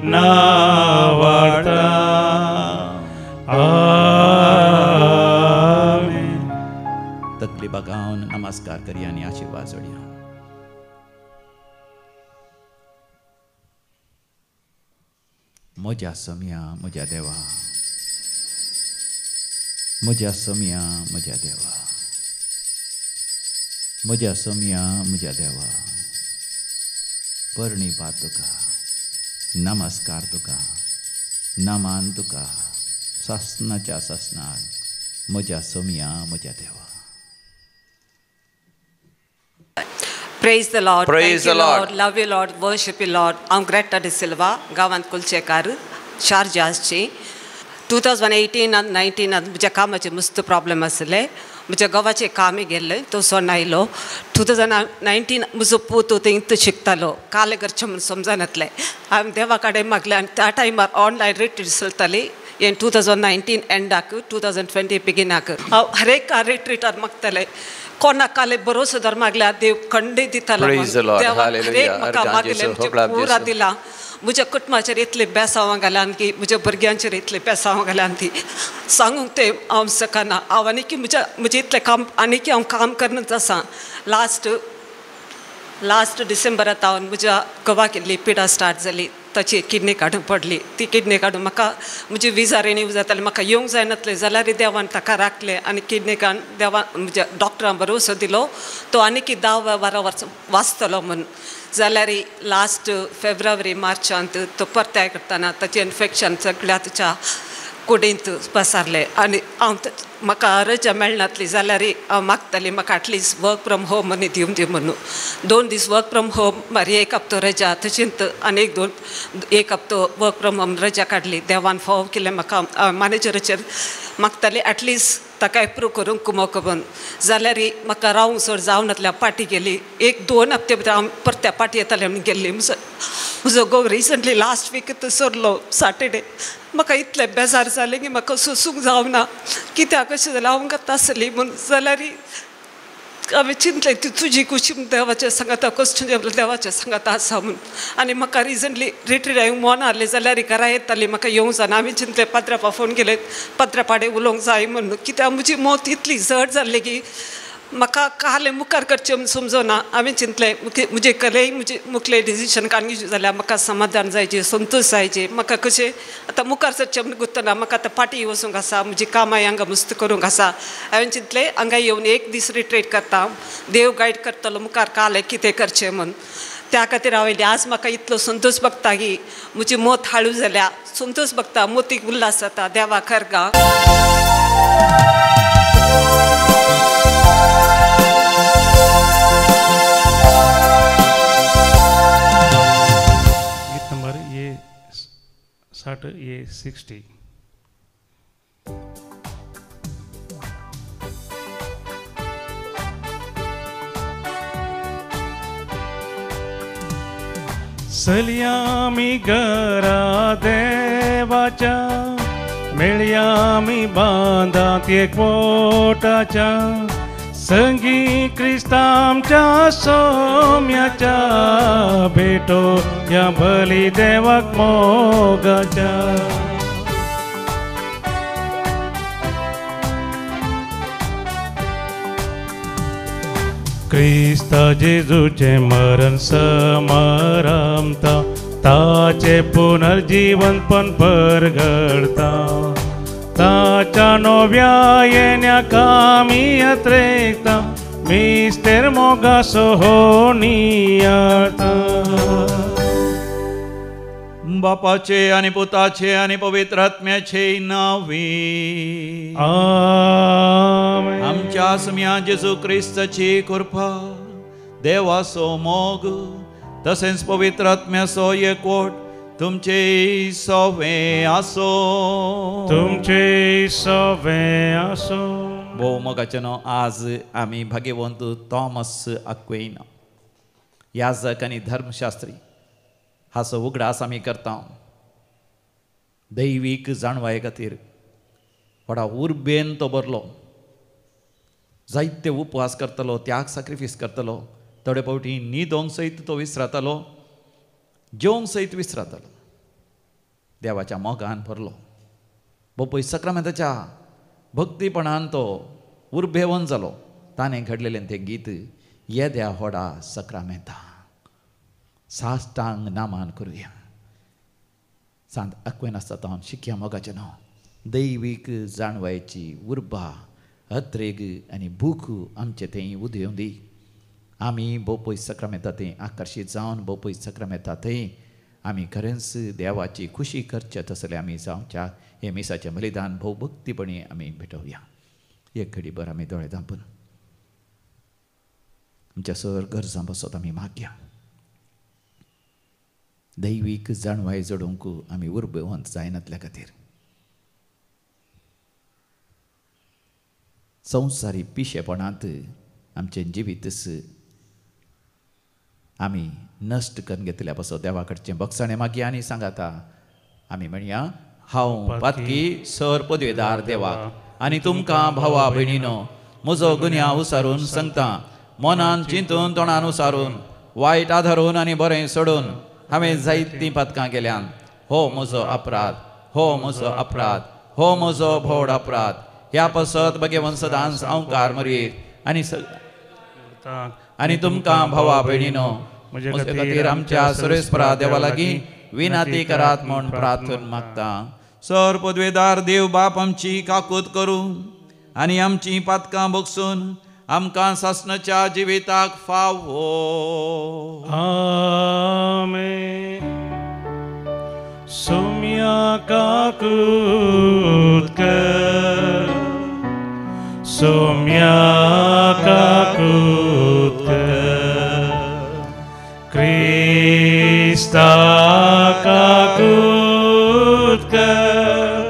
नावाडता. आमेन. तकली बागावन नमस्कार करिया आनी आशिर्वाद जोडया. म्हज्या सोम्या म्हज्या देवा, म्हज्या सोम्या म्हज्या देवा, म्हज्या सोम्या म्हज्या देवा, प्रणिपात तुका, नमस्कार तुका, नमान तुका, सासनाच्या सासनाक म्हज्या सोम्या म्हज्या देवा. Praise the Lord. Praise Thank you, the Lord. Lord. Love you, Lord. Worship you, Lord. I'm Greta De Silva, गांवांत कुलचेकार, शारजासची. 2018 आनी 19 म्हज्या कामाचे मस्त प्रॉब्लेम आसले. म्हज्या घोवाचें कामय गेल्लें, तो सोन आयलो. 2019 म्हजो पूत थंय शिकतालो, कालें करचें म्हूण समजनातलें. हांवें देवा कडेन मागलें आनी त्या टायमार ऑनलायन रिट्रीट चलताली. हें 2019 एंडाक, 2020 बिगिनाक. हांव हर एका रिट्रीटार मागतालें, कोणाक काले बरोसो धर मागल्यार देव खंडे दितालो. देवान हरेक म्हाका मागलें म्हजें पुरा दिलां. म्हज्या कुटुंबाचेर इतलें बेसांवां घाल्यान की म्हज्या भुरग्यांचेर इतलें बेसांवां घाल्यान ती सांगूंक तें हांव शकना. हांव आनीकी म्हज्या म्हजें इतलें काम आनीकी हांव काम करनच आसा. लास्ट लास्ट डिसेंबरांत हांव म्हज्या घोवाक इल्ली पिडा स्टार्ट जाली, ताची किडनी काडूंक पडली. ती किडनी काडून म्हाका म्हजी विजा रिन्यू जाताली, म्हाका येवंक जायनातलें जाल्यार देवान ताका राखलें आनी किडनी काडून देवान म्हज्या डॉक्टरान भरोसो दिलो तो आनीकी 10-12 वर्सां वाचतलो म्हूण. जाल्यार लास्ट फेब्रुवारी मार्चांत तो परत्याय करतना ताचें इन्फेक्शन सगळ्या ताच्या कुडींत पसारलें आनी हांव म्हाका रजा मेळनातली जाल्यार हांव मागताली म्हाका एटलिस्ट वर्क फ्रॉम home म्हूण दिवन दी म्हणून. 2 दीस वर्क फ्रॉम होम मागीर 1 हप्तो रजा, तशेंच आनी 1 हप्तो वर्क फ्रॉम होम रजा काडली. देवान फोव केलें म्हाका. हांव मॅनेजराचेर मागताली एटलिस्ट ताका एप्रूव करूंक कुमोक म्हूण, जाल्यार म्हाका रावंक चड जावनातल्या पाटी गेली. 1-2 हप्ते भितर हांव परत्या पाटी येतालें म्हणून गेल्ली. म्हजो घोव रिसंटली लास्ट वीक सोरलो सॅटर्डे. म्हाका इतलें बेजार जालें की म्हाका सोसूंक जावना कित्याक अशें जालें हांव गाता आसली म्हूण. जाल्यार हांवें चिंतलें ती तुजी खुशी देवाच्या सांगाता कश्ट देवाच्या सांगाता आसा म्हूण. आनी म्हाका रिसंटली रिट्रीट हांवें मोन हाडलें जाल्यार घरा येताली म्हाका येवंक जायना. हांवें चिंतलें पाद्रापा फोन केले पाद्रापाडे उलोवंक जाय म्हूण, कित्याक म्हजी मत इतली जड जाल्ली की म्हाका कालें मुखार करचें म्हूण समजना. हांवें चिंतलें म्हजे कलेय म्हजे मुखले डिसिजन काडून जाल्यार म्हाका समाधान जायचें, संतोश जायचें. म्हाका कशें आतां मुखार सरचें म्हूण गुत्तना म्हाका आतां पाटी वचूंक आसा, म्हजी कामां हांगा मस्त करूंक आसा. हांवें चिंतलें हांगा येवन 1 दीस रिट्रीट करता, देव गायड करतलो मुखार कालें कितें करचें म्हूण. त्या खातीर हांवें आज म्हाका इतलो संतोश बघता की म्हजी मत हाळू जाल्या, संतोश बघता, मोतीक उल्हास जाता देवा खरगा. 60 ये 60. सलयामी घरा देवाच्या मेळयामी बांदात एकवटाच्या संगी क्रिस्तामच्या सोम्याच्या भेटो या बली देवाक मोगाच्या. क्रिस्ता जेजूचें मरण समारंभता ताचें पुनर्जीवनपण परगडता ताच्या नव्या येण्या कामी अत्रेकता मिस्तेर मोगासो हो नियाळता. बापाचे आनी पुताचे आनी पवित्र आत्म्याचे नांवे आमेन. आमच्या सुम्या जेजू क्रिस्ताची कृपा, देवाचो मोग तसेंच पवित्र आत्म्याचो एकवट तुमचे सवे आसो. तुमचे सवे आसो. भोव मोगाचे न्हू आज आमी भाग्यवंत थॉमस आक्वेन याजक आनी धर्मशास्त्री हाचो उगडास आमी करता. दैवीक जाणवाये खातीर व्हडा उर्बेन तो भरलो, जायते उपवास करतलो, त्याग सॅक्रिफायस करतलो, थोडे फावटी न्हिदोंक सयत तो विसरतालो, जेवंक सयत विसरतालो. देवाच्या मोगान भरलो, बोपय सक्रामेंताच्या भक्तीपणान तो उर्बेवन जालो. ताणें घडलेलें तें गीत येद्या व्हडा सक्रामेंता साश्टांग नामान करुया. सांत आक्वेन आसता तो शिकया मोगाचें न्हू दैवीक जाणवायेची उर्बा, अत्रेग आनी भूक आमचे थंय उदयोवन दी. आमी बोपय सक्रामेंता थंय आकर्शीत जावन बोपय सक्रामेंता थंय आमी खरेंच देवाची खुशी करचे तसले आमी जावच्या. हे मिसाचें बलिदान भोव भक्तीपणी आमी भेटोवया. एक घडीभर आमी दोळे धांपून आमच्या सर गरजां बसत आमी मागया. दैवीक जाणवाय जोडूंक आमी उर्बेवंत जायनातल्या खातीर संवसारी पिशेपणांत आमचें जिवीतच आमी नश्ट करून घेतल्या पासत देवा कडचें बक्षाणें मागया आनी सांगाता आमी म्हणया, हांव पातकी सर पदवेदार देवाक आनी तुमकां भावा भयणीनो म्हजो गुन्यांव उसारून सांगता. मनान चिंतून तोंडान उसारून वायट आधारून आनी बरें सोडून हांवें जायतीं पातकां केल्यान. हो म्हजो अपराध, हो म्हजो अपराध, हो म्हजो भोड अपराध. ह्या पासत भगेवन सदांच अंकार मरयेत आनी आनी तुमकां भावा भयणीनो म्हजे खातीर आमच्या सर्वेस्परा देवा लागीं विनाती करात म्हूण प्रार्थना मागता. सर पदवेदार देव बाप आमची काकूत करूं आनी आमची पातकां बगसून आमकां सासणाच्या जिविताक फावो. आमेन. सोम्या काकूत कर, सोम्या काकूत कर, क्रिस्ता काकूत कर,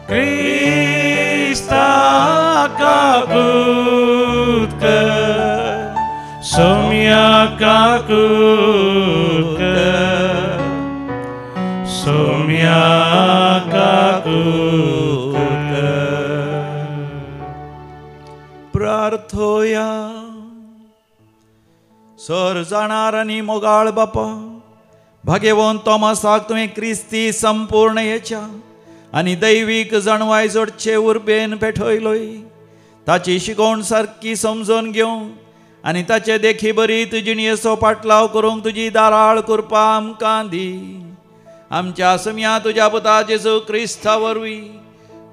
क्रिस्ता काकूत कर, सोम्या काकूत कर, सोम्या काकूत कर. प्रार्थोया. सर जाणार आनी मोगाळ बापा, भाग्यवंत तॉमासाक तुवें क्रिस्ती संपूर्ण हेच्या आनी दैवीक जाणवाय जोडचे उर्बेन पेठयलोय. ताची शिकवण सारकी समजून घेवंक आनी ताचे देखी बरी जिणयेचो पाटलाव करूंक तुजी दाराळ कृपा आमकां दी. आमच्या सम्या तुज्या पुता जेजू क्रिस्ता वरवीं,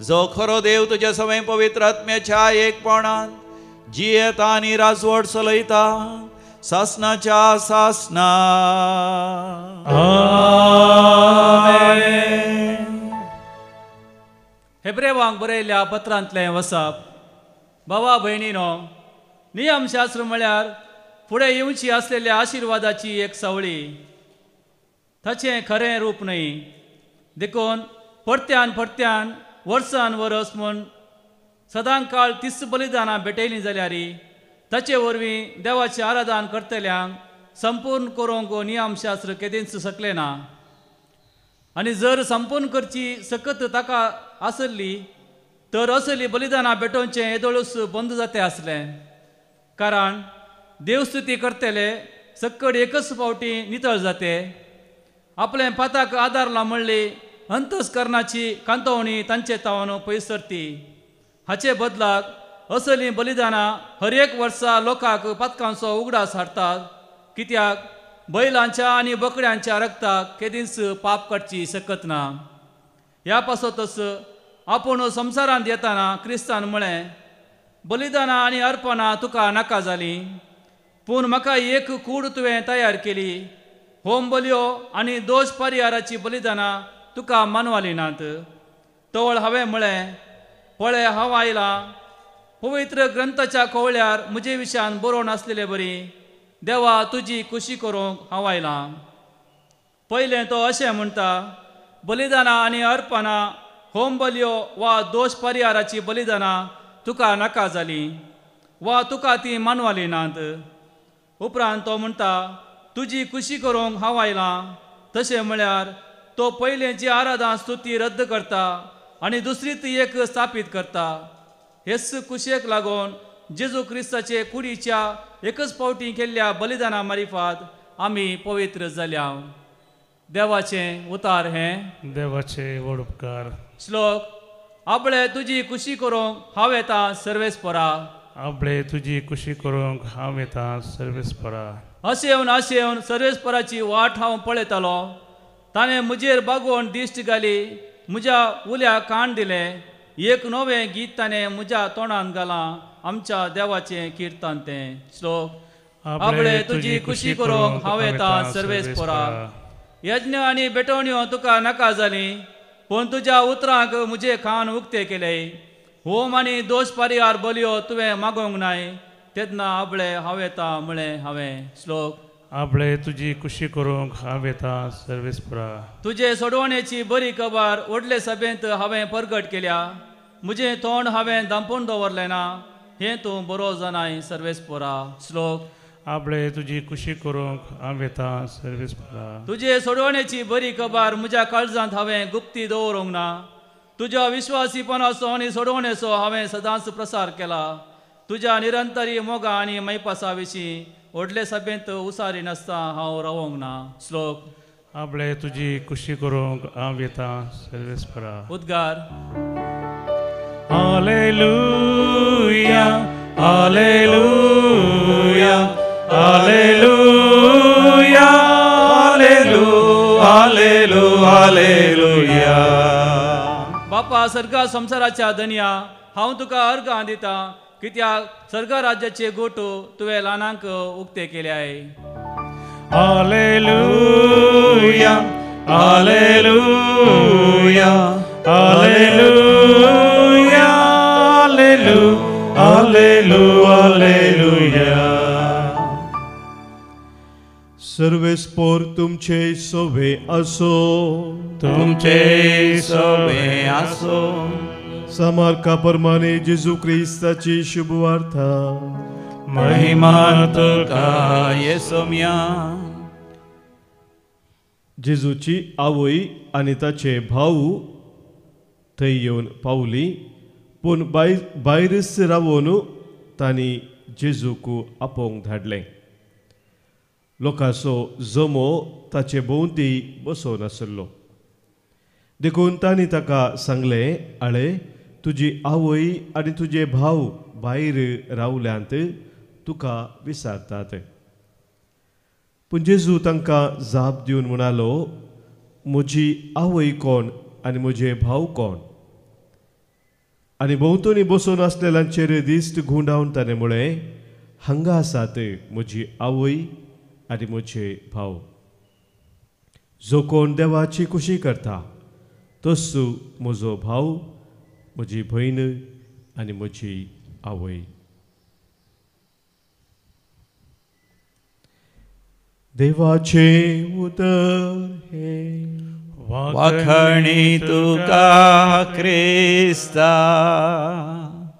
जो खरो देव तुज्या सवें पवित्र आत्म्याच्या एकपणान जियेता आनी राजवट चलयता सासनाच्या सासना. आमेन. हेब्रेवांक बरयल्ल्या पत्रांतलें वसाप. भावा भयणीनो, नियमशास्त्र म्हळ्यार फुडें येवची आसलेल्या आशिर्वादाची एक सावळी, ताचें खरें रूप न्हय. देखून परत्यान परत्यान वर्सान वरस म्हूण सदां काळ 30 बलिदानां भेटयलीं जाल्यार ताचे वरवीं देवाचें आराधन करतल्यांक संपूर्ण करूंक नियमशास्त्र केदींच शकलें ना. आनी जर संपूर्ण करची सकत ताका आसली तर असली बलिदानां भेटोवचें येदोळूच बंद जाते आसलें. कारण देवस्तुती करतले सक्कड एकच फावटी नितळ जाते. आपलें पाताक आदारला म्हणली अंतस्करणाची कांतवणी तांचे तावन पयस सरती. हाचे बदलाक असलीं बलिदानां हर एक वर्सा लोकांक पातकांचो उगडास हाडटात. कित्याक बैलांच्या आनी बकड्यांच्या रक्ताक केदींच पाप काडची शकत ना. ह्या पासतच आपूण संवसारांत येताना क्रिस्तान म्हळें, बलिदानां आनी अर्पणां तुका नाका जालीं, पूण म्हाका एक कूड तुवें तयार केली. होम बलयो आनी दोश परिहाराची बलिदानां तुका मानवाली नात. तवळ हांवें म्हळें, पळय हांव आयलां, पवित्र ग्रंथाच्या कोवळ्यार म्हजे विशयान बरोवन आसलेले बरी देवा तुजी खुशी करूंक हांव आयलां. पयलें तो अशें म्हणटा, बलिदानां आनी अर्पणां, होम बलयो वा दोश परिहाराची बलिदानां तुका नाका जालीं वा तुका ती मानवाली नात. उपरांत तो म्हणटा, तुजी खुशी करूंक हांव आयलां. तशें म्हळ्यार तो पयलें जी आराधना स्तुती रद्द करता आनी दुसरी ती एक स्थापीत करता. हेच खुशयेक लागून जेजू क्रिस्ताचे कुडीच्या एकच फावटी केल्ल्या बलिदाना मारिफात आमी पवित्र जाल्या. देवाचें उतार हें देवाचे व्हड उपकार. श्लोक. आपले तुजी खुशी करूंक हांव येता सर्वेस्परा. आपले तुजी खुशी करूंक हांव येता सर्वेस्परा. अशें येवन अशें येवन सर्वेस्पराची वाट हांव पळयतालो. ताणें म्हजेर बागोवन दिश्ट घाली, म्हज्या उल्याक काण दिलें. एक नवें गीत ताणें म्हज्या तोंडान घालां, आमच्या देवाचें किर्तन तें. श्लोक. आपले तुजी खुशी करूंक हांव येता सर्वेस्परा. यज्ञ आनी भेटवण्यो तुका नाका जाली, पूण तुज्या उतरांक म्हजे खाण उक्ते केले. होम आनी दोश परिहार बलयो तुवें मागोवंक नाय, तेन्ना आपले हांव येता म्हळें हांवें. श्लोक. आपले तुजी खुशी करूंक हांव येता सर्वेस्परा. तुजे सोडवणेची बरी खबर व्हडले सभेंत हांवें परगट केल्या. म्हजें तोंड हांवें धांपून दवरलें ना, हें तूं बरो जाणाय सर्वेस्परा. श्लोक. आपले तुजी खुशी करूंक हांव येता सर्वेस्परा. तुजे सोडवणेची बरी खबर म्हज्या काळजांत हांवें गुप्ती दवरूंक ना. तुज्या विश्वासीपणाचो आनी सोडवणेचो हांवें सदांच प्रसार केला. तुज्या निरंतरी मोगा आनी मैपासा विशीं व्हडले सभेंत उसारी नासता हांव रावोंक ना. श्लोक. आपले तुजी खुशी करूंक हांव येता सर्वेस्परा. उद्गार. Hallelujah hallelujah hallelujah hallelu hallelujah. बापा सर्गा संवसाराच्या धनया, हांव तुका अर्घां दिता कित्याक सर्ग राज्याचे गोट तुवें ल्हानांक उक्ते केले आहे. Hallelujah hallelujah hallelujah hallelu hallelu hallelujah. सर्वेस्पोर तुमचे सोवे असो, तुमचे सोवे असो. सामार्का प्रमाणे जेजू क्रिस्ताची शुभवार्ता. महिमा तुका येसोम्या. जेजूची आवय आनी ताचे भाऊ थंय येवन पावली, पूण भायरच रावून तांणी जेजूक आपोवंक धाडलें. लोकांचो जमो ताचे भोंवती बसोवन आसलो, देखून तांणी ताका सांगलें, आळे तुजी आवय आनी तुजे भाव भायर रावल्यांत तुका विचारतात. पूण जेजू तांकां जाप दिवन म्हणालो, म्हजी आवय कोण आनी म्हजे भाव कोण? आनी भोंवतणी बसून आसलेल्यांचेर दिश्ट घुंवडावन ताणें म्हळें, हांगा आसात म्हजी आवय आनी म्हजे भाव. जो कोण देवाची खुशी करता तस म्हजो भाव, म्हजी भयण आनी म्हजी आवय. देवाचें उतर हें. वाखणी तुका क्रिस्ता.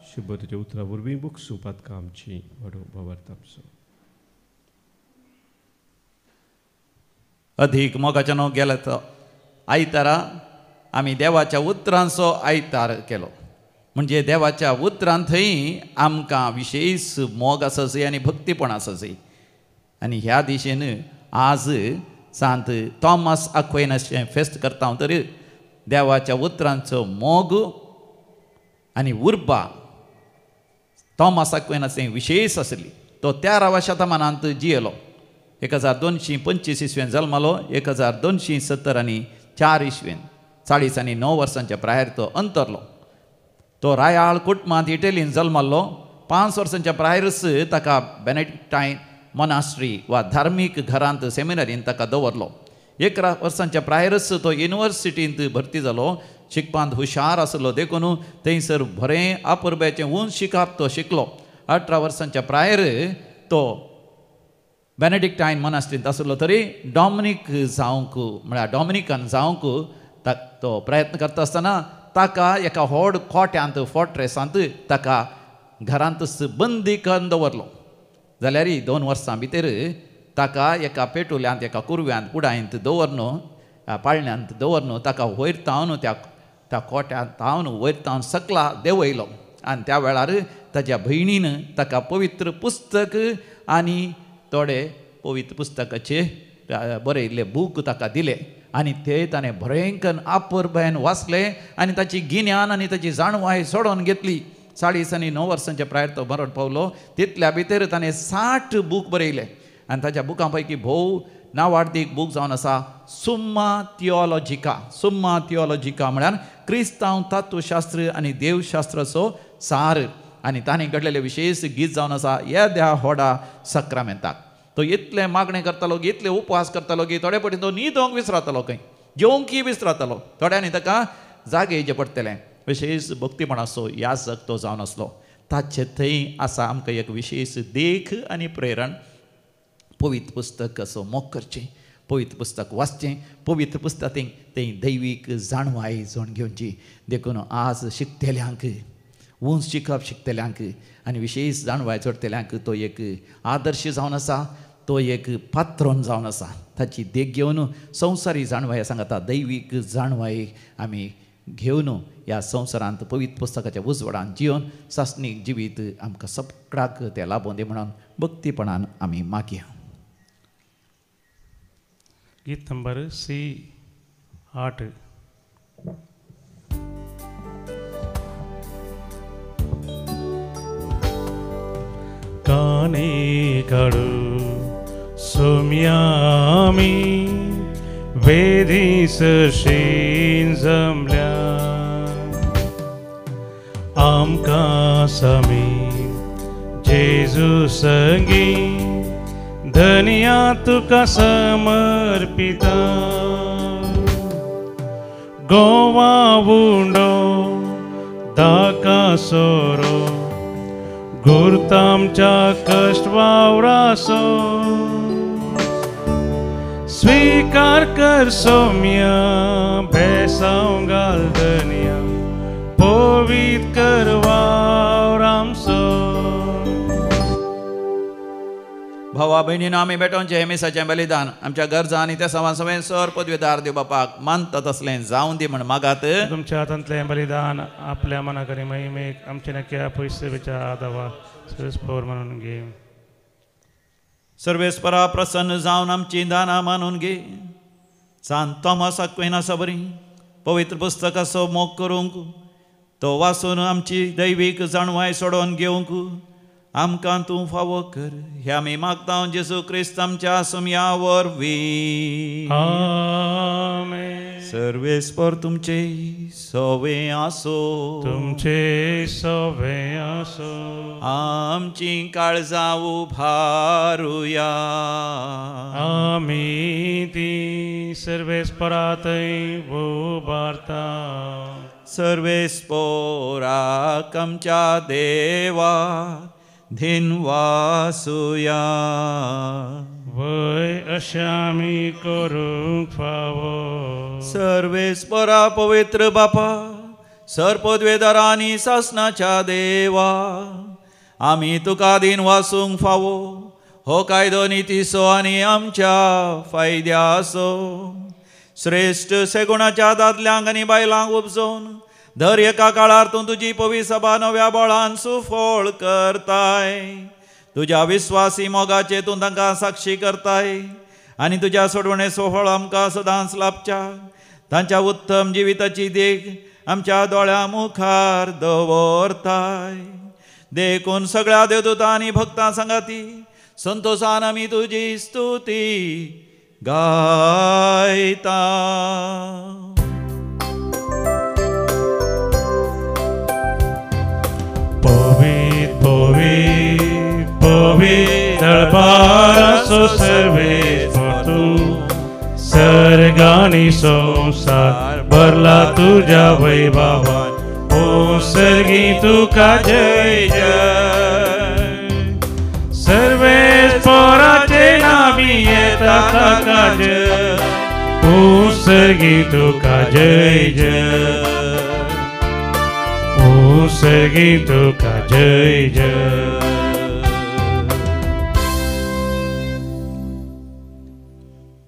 शुभ तुज्या उतरा वरवीं बुकसुपात आमची वाडो भावार्थ आमचो. अधीक मोगाच्यान गेले तो आयतारा आमी देवाच्या उतरांचो आयतार केलो. म्हणजे देवाच्या उतरान थंय आमकां विशेष मोग आसा आनी भक्तीपण आसा. आनी ह्या दिशेन आज सांत थॉमस आक्विनासचें फेस्त करता हांव तर देवाच्या उतरांचो मोग आनी उर्बा थॉमस आक्विनास विशेष आसली. तो 13व्या शतमानांत जियेलो. 1225 इसवेन जल्मलो, 1274 इसवेन 49 वर्सांच्या प्रायर तो अंतरलो. तो रायाळ कुटुंबांत इटलीन जल्मल्लो. 5 वर्सांच्या प्रायरच ताका बेनेडिक्टायन मोनास्ट्री वा धार्मीक घरांत सेमिनरीन ताका दवरलो. 11 वर्सांच्या प्रायरच तो युनिवर्सिटींत भरती जालो. शिकपांत हुशार आसलो देखून थंयसर बरें अपुरबायेचें उंच शिकप तो शिकलो. 18 वर्सांच्या प्रायर तो बेनेडिक्टायन मोनास्ट्रींत आसलो तरी डॉमिनीक जावंक म्हळ्यार डॉमिनिकन जावंक तो प्रयत्न करता आसतना ताका एका व्हड कोट्यांत फोर्ट्रेसांत ताका घरांतच बंदी करून दवरलो. जाल्यार 2 वर्सां भितर ताका एका पेटुल्यांत एका कुरव्यांत पुडायंत दवरन पाळण्यांत दवरन ताका वयर तावन त्या कोट्यांत तावन वयर तावन सकला देंवयलो. आनी त्या वेळार ताज्या भयणीन ताका पवित्र पुस्तक आनी थोडे पवित्र पुस्तकाचे बरयल्ले बूक ताका दिले आनी ते ताणें भयंकर आपुरबायेन वाचले आनी ताची गिन्यान आनी ताची जाणवाय सोडोवन घेतली. 49 वर्सांच्या प्रायर तो मरण पावलो. तितल्या भितर ताणें 60 बूक बरयले आनी ताच्या बुकां पैकी भोव नावाडदीक बूक जावन आसा सुम्मा थियोलॉजिका. सुम्मा थियोलॉजिका म्हळ्यार क्रिस्तांव तत्वशास्त्र आनी देवशास्त्राचो सार. आनी ताणें घडलेले विशेष गीत जावन आसा येद्या होडा सक्रामेंताक. तो इतलें मागणें करतालो की इतले उपवास करतालो की थोडे पटी तो न्हिदोंक विसरतालो, खंय जेवंकय विसरतालो. थोड्यांनी ताका जागे येवचें पडटलें. विशेष भक्तीपणाचो याजक तो जावन आसलो. ताचे थंय आसा आमकां एक विशेष देख आनी प्रेरण. पवित्र पुस्तक असो मोग करचें, पवित्र पुस्तक वाचचें, पवित्र पुस्तक तें दैवीक जाणवाय जाण घेवची. देखून आज शिकतल्यांक उंच शिकप शिकतल्यांक आनी विशेष जाणवाय चडटल्यांक तो एक आदर्श जावन आसा, तो एक पात्रोन जावन आसा. ताची देख घेवन संवसारी जाणवाय सांगता दैवीक जाणवाय आमी घेवन ह्या संवसारांत पवित्र पुस्तकाच्या उजवाडान जिवन सासणीक जिवीत आमकां सगळ्याक तें लाबोवन दी म्हणून भक्तीपणान आमी मागया. गीत नंबर C8. काने काडू सोम्यामी वेदी सरशीन जमल्या आमकां सामी जेजू संगी धनिया तुका समर्पिता गोवा उंडो दाका सोरो गुरतामच्या कश्ट वावरासो स्वीकार कर सोम्या बेसांव घाल धनिया पवीत कर वावर आमचो. भावा भयणीनो आमी भेटोवचें हें मिसाचें बलिदान आमच्या गरजा आनी त्या सवां सवें सर पदवेदार देव बापाक मानता तसलें जावन दी म्हण मागात. तुमच्या हातांतलें बलिदान आपल्या मनाकरी महिमेक आमचे नक्या पयशे विचार आदावा सर्वेस्पर म्हणून घे. सर्वेस्परा प्रसन्न जावन आमची दानां मानून घे. सांत तॉमास आक्विनासा बरी पवित्र पुस्तकाचो मोग करूंक तो वाचून आमची दैवीक जाणवाय सोडोवन घेवंक आमकां तूं फावो कर ह्या आमी मागता जेजू क्रिस्त आमच्या सुमया वरवीं. आमेन. सर्वेस्पर तुमचे सवे आसो. तुमचे सवे आसो. आमची काळजां उभारुया. आमी ती सर्वेस्परा थंय उबारता. सर्वेस्पराक आमच्या देवा धिनवासुया. वय अशें आमी करूंक फावो. सर्वेस्परा पवित्र बापा सर्पद्वेदारा आनी सासनाच्या देवा आमी तुका दिनवासूंक फावो हो कायदो नितीचो आनी आमच्या फायद्याचो. श्रेश्ठ सेगुणाच्या दादल्यांक आनी बायलांक उपजोवन दर एका काळार तूं तुजी पवी सभा नव्या बळान सुफळ करताय. तुज्या विस्वासी मोगाचे तूं तांकां साक्षी करताय आनी तुज्या सोडवणे सोहळ आमकां सदांच लाभच्या. तांच्या उत्तम जिविताची देख आमच्या दोळ्या मुखार दवरताय. देखून सगळ्या देवदूतां आनी भक्तां सांगाती संतोषान आमी तुजी स्तुती गायता. पवीत पवीत पवीत दरबाराचो सर्वेस्पर तूं सर्गानी संवसार भरला तुज्या वैभवान. ओ सर्गी तुका जय जय. सर्वेस्पराचे नावी येता ताका जय. ओ सर्गी तुका जय जय. ओ सर्गी तुका जय जय.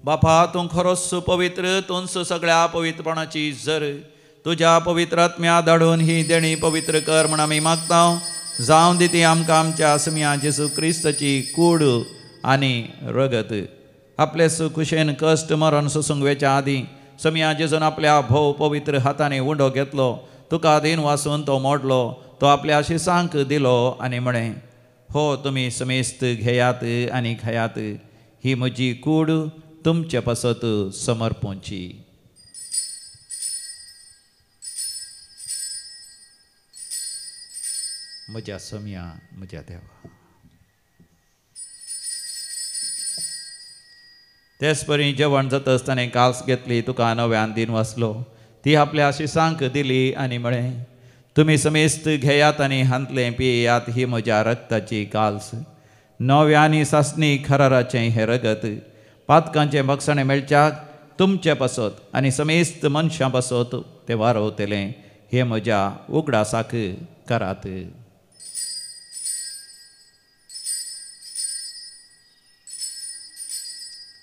बापा तूं खरोच पवित्र तूंच सगळ्या पवित्रपणाची जर तुज्या पवित्र आत्म्या धाडून ही देणी पवित्र कर म्हण आमी मागता. जावन दी ती आमकां आमच्या आसम्या जेजू क्रिस्ताची कूड आनी रगत. आपले सुखुशेन कश्ट मरण सोसूंक वेच्या आदीं सम्या जेजून आपल्या भोव पवित्र हातांनी उंडो घेतलो तुका दीन वासून तो मोडलो तो आपल्या शिसांक दिलो आनी म्हळें हो तुमी समेस्त घेयात आनी खायात ही म्हजी कूड तुमचे पासत समर्पूंची. म्हज्या सम्या म्हज्या देवा. तेच परी जेवण जातच ताणें कास घेतली तुका नव्यान दीन वाचलो ती आपल्या शिसांक दिली आनी म्हळें तुमी समेस्त घेयात आनी हांतलें पियात ही म्हज्या रक्ताची काल्स नव्या आनी सासणी खराराचें हें रगत पातकांचें बक्षणें मेळच्याक तुमचे पासत आनी समेस्त मनशां पासत तें वारवतलें हें म्हज्या उगडासाक करात.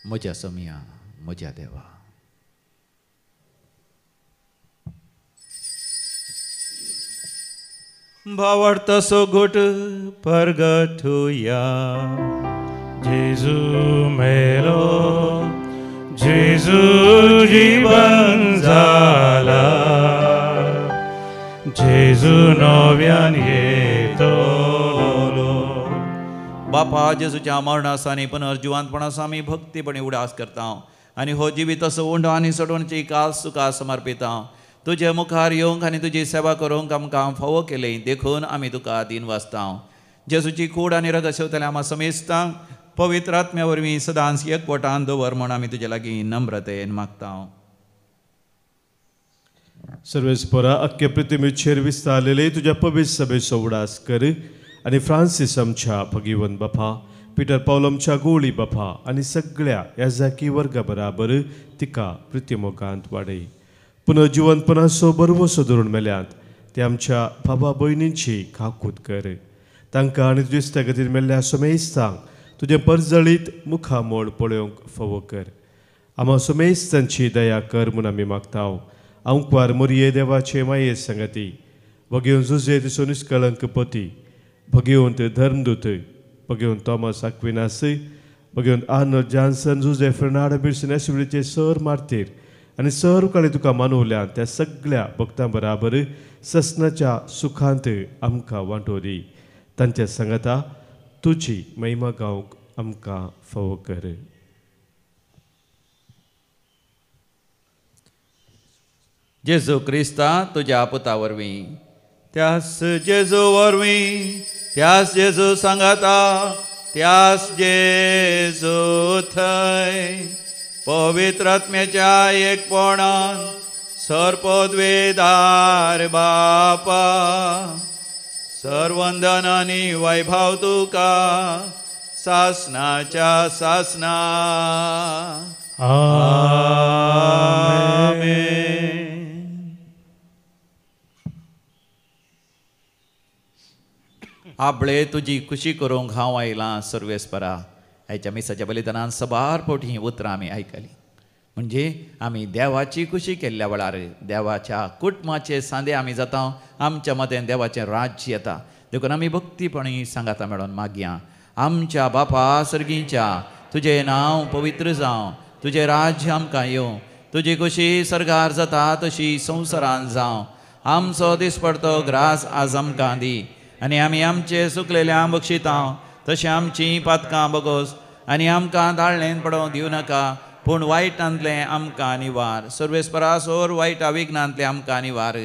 म्हज्या सम्या म्हज्या देवा. भावार्थाचो घोट परगटुया. जेजू मेलो, जेजू जीवन जाला, जेजू नव्यान येतलो. बापा जेजूच्या मरणास आनी पुनर्जिवंतपणास आमी भक्तीपणी उडास करता आनी हो जिवीत असो उंडो आनी सोडवणची कास तुका समर्पिता. तुजे मुखार येवंक आनी तुजी सेवा करूंक आमकां फावो केली देखून आमी तुका दीन वाचता. जेजूची कूड आनी रगत शेवतले आमा समेस्तांक पवित्र आत्म्या वरवीं सदांच एकवटान दवर म्हूण आमी तुजे लागीं नम्रतेन मागता. सर्वेस्परा अख्खे पृथ्वीचेर विस्तारलेले तुज्या पवित्र सभेचो उडास कर आनी फ्रांसीस आमच्या भगिवन बापा, पिटर पावल आमच्या गोळी बापा आनी सगळ्या याजाकी वर्गा बराबर तिका प्रितीमोगांत वाडय. पुनर्जिवंतपणाचो बरवसो धरून मेल्यात ते आमच्या बाबा भयणींची काकूत कर. तांकां आनी तुज्या खातीर मेल्ल्या समेस्तांक तुजें परजळीत मुखामोळ पळोवंक फावो कर. आमा समेस्तांची दया कर म्हूण आमी मागता. आंकवार मोरये देवाचे माये संगती भगेवन जुजे तिसो निष्कळंक पती, भगेवंत धर्मदूत, भगेवन थॉमस आक्विनास, भगेवन आर्नोल्ड जॉन्सन, जुजे फेर्नांडो बिर्सन एसुब्रीचे सर मार्तीर आनी सर काळी तुका मानवल्या त्या सगळ्या भक्तां बराबर ससनाच्या सुखांत आमकां वांटो दी. तांच्या सांगाता तुजी महिमा गावंक आमकां फावो कर. जेजू क्रिस्ता तुज्या पुता वरवीं, त्यास जेजू वरवीं, त्यास जेजू सांगाता, त्यास जेजू थंय पवित्र आत्म्याच्या एकपणान सर्पद्वेदार बापा सर्वंदन आनी वैभव तुका सासनाच्या सासना. आमेन. आपले तुजी खुशी करूंक हांव आयलां सर्वेस्परा. आयच्या मिसाच्या बलिदानान सबार फावटी हीं उतरां आमी आयकलीं. म्हणजे आमी देवाची खुशी केल्ल्या वेळार देवाच्या कुटुंबाचे सांदे आमी जाता, आमच्या मतेन देवाचें राज्य येता. देखून आमी भक्तीपणी सांगाता मेळोन मागया. आमच्या बापा सर्गीच्या, तुजें नांव पवित्र जावं, तुजें राज्य आमकां येवं, तुजी खुशी सर्गार जाता तशी संवसारान जावं. आमचो दिसपडतो ग्रास आज आमकां दी आनी आमी आमचे सुकलेल्या बक्षिता तशें आमचीं पातकां बगोस आनी आमकां दाळ्ळेन पडोवंक दिवं नाका, पूण वायटांतलें आमकां निवार. सर्वेस्परा सोर वायट विघ्नांतलें आमकां निवार.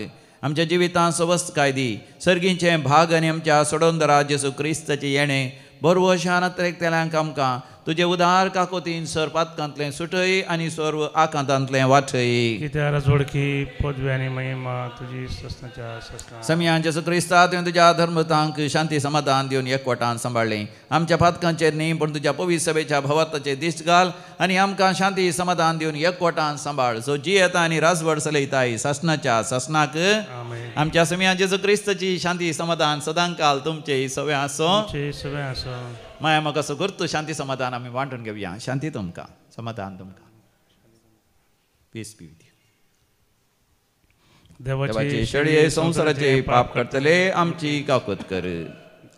आमच्या जिवितांत सवस्तकाय दी. सर्गीचें भाग आनी आमच्या सोडोंदरा जेजू क्रिस्ताचें येणें बरवशान अत्रेकतेल्यांक आमकां तुजे उदार काकोतीन सर पातकांतलें सुटय आनी सर्व आकांतांतलें वाटय. कित्याक जोडकी पदवी आनी महिमा तुजी ससनाच्या ससना. समियान जेजू क्रिस्ता तुवें तुज्या धर्मतांक शांती समाधान दिवन एकवटान सांबाळ्ळें. आमच्या पातकांचेर न्ही पूण तुज्या पवित्र सभेच्या भवार्थाचेर दिश्ट घाल आनी आमकां शांती समाधान दिवन एकवटान सांबाळ. सो जियेता आनी राजवड चलयताय सासनाच्या सासनाक. आमच्या समियान जेजू क्रिस्ताची शांती समाधान सदांकाल तुमचे सगळें आसूं. सगळें आसूं. माया म्हाका असो करतो शांती समाधान आमी वांटून घेवया. शांती तुमकां, समाधान तुमकां. Peace be with you. देवाचे शेळये संवसाराचे पाप करतले आमची काकूत कर.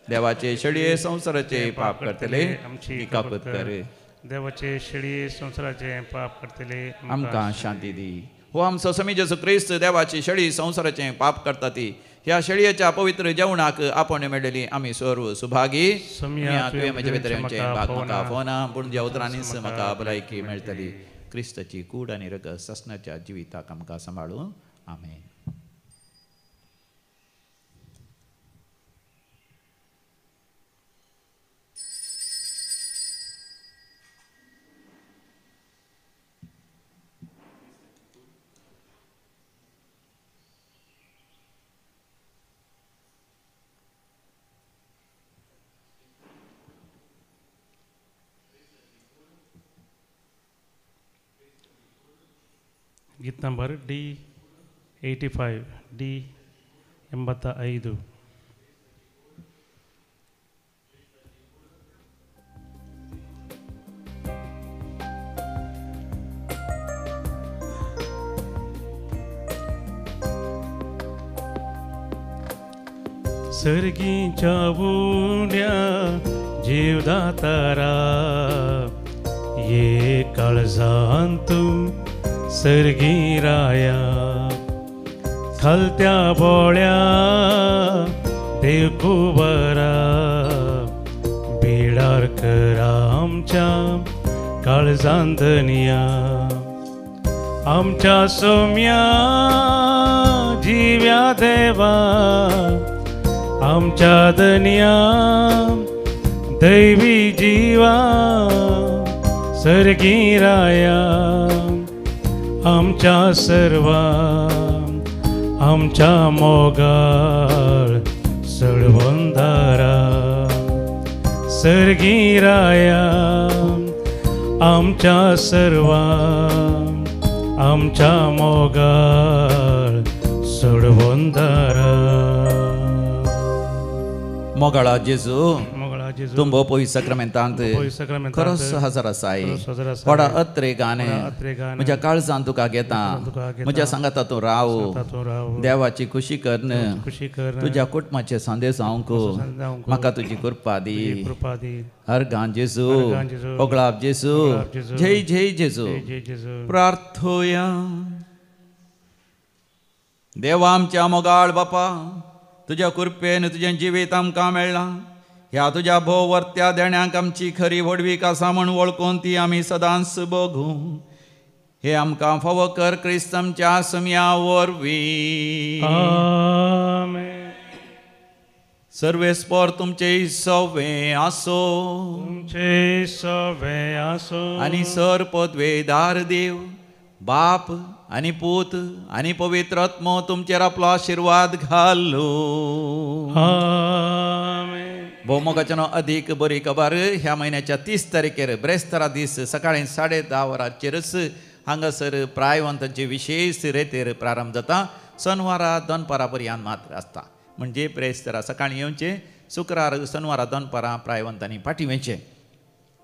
देवाचे शेळये संवसाराचे पाप करतले आमची काकूत कर. देवाचे शेळये संवसाराचे पाप करतले आमकां शांती दी. हो आमचो समी जेजू क्रिस्त देवाची शेळी संवसाराचें पाप करता ती ह्या शेळयेच्या पवित्र जेवणाक आपण मेळ्ळी आमी सर्व सुभागी. तुवें म्हज्या भितर येवचें भाग म्हाका फोना, पूण ज्या उतरांनीच म्हाका भलायकी मेळटली. क्रिस्ताची कूड आनी रगत ससनाच्या जिविताक आमकां सांबाळूं. आमेन. गीत ನಂಬರ್ D85 D85. सर्गीच्या उण्या जीवदातारा ये काळजान तूं सर्गी राया खालत्या बोळ्या देव कुबरा बिडार करा आमच्या काळजान धनिया आमच्या सोम्या जिव्या देवा आमच्या धनिया दैवी जीवा सर्गी राया आमच्या सर्वा आमच्या मोगाळ सळवंदारा सर्गी राया आमच्या सर्वा आमच्या मोगाळ सळवंदारा. मोगाळा जेजू तुंबो पोई सक्रमेंतांत खरोच हजर आसाय व्हडा अत्रेगान म्हज्या काळजान तुका घेता म्हज्या सांगाता तूं राव देवाची खुशी करन तुज्या कुटुंबाचे संदेश जावंक म्हाका तुजी कृपा दी. हर गान जेजू ओगळाप जेजू जय जय जेजू. प्रार्थोया. देवा आमच्या मोगाळ बापा तुज्या कृपेन तुजें जिवीत आमकां मेळ्ळां. ह्या तुज्या भोव वर्त्या देण्यांक आमची खरी व्हडवीक आसा म्हूण वळखून ती आमी सदांच बघूं. हे आमकां फावो कर क्रिस्त आमच्या सम्या वरवीं. सर्वेस्पर तुमचे सवे आसो तुमचे सवे आसो आनी सर पदवेदार देव बाप आनी पूत आनी पवित्र आत्मो तुमचेर आपलो आशिर्वाद घालू. भोवमोगाच्यानो अधीक बरी खबर ह्या म्हयन्याच्या 30 तारखेर ब्रेस्तारा दीस सकाळी 10:30 वरांचेरच हांगासर प्रायवंतांचे विशेष रेतेर प्रारंभ जाता. सनवारा दनपारा पर्यंत मात्र आसता. म्हणजे ब्रेस्तारा सकाळी येवचें शुक्रार सनवारा दनपारां प्रायवंतांनी फाटीं वयचें.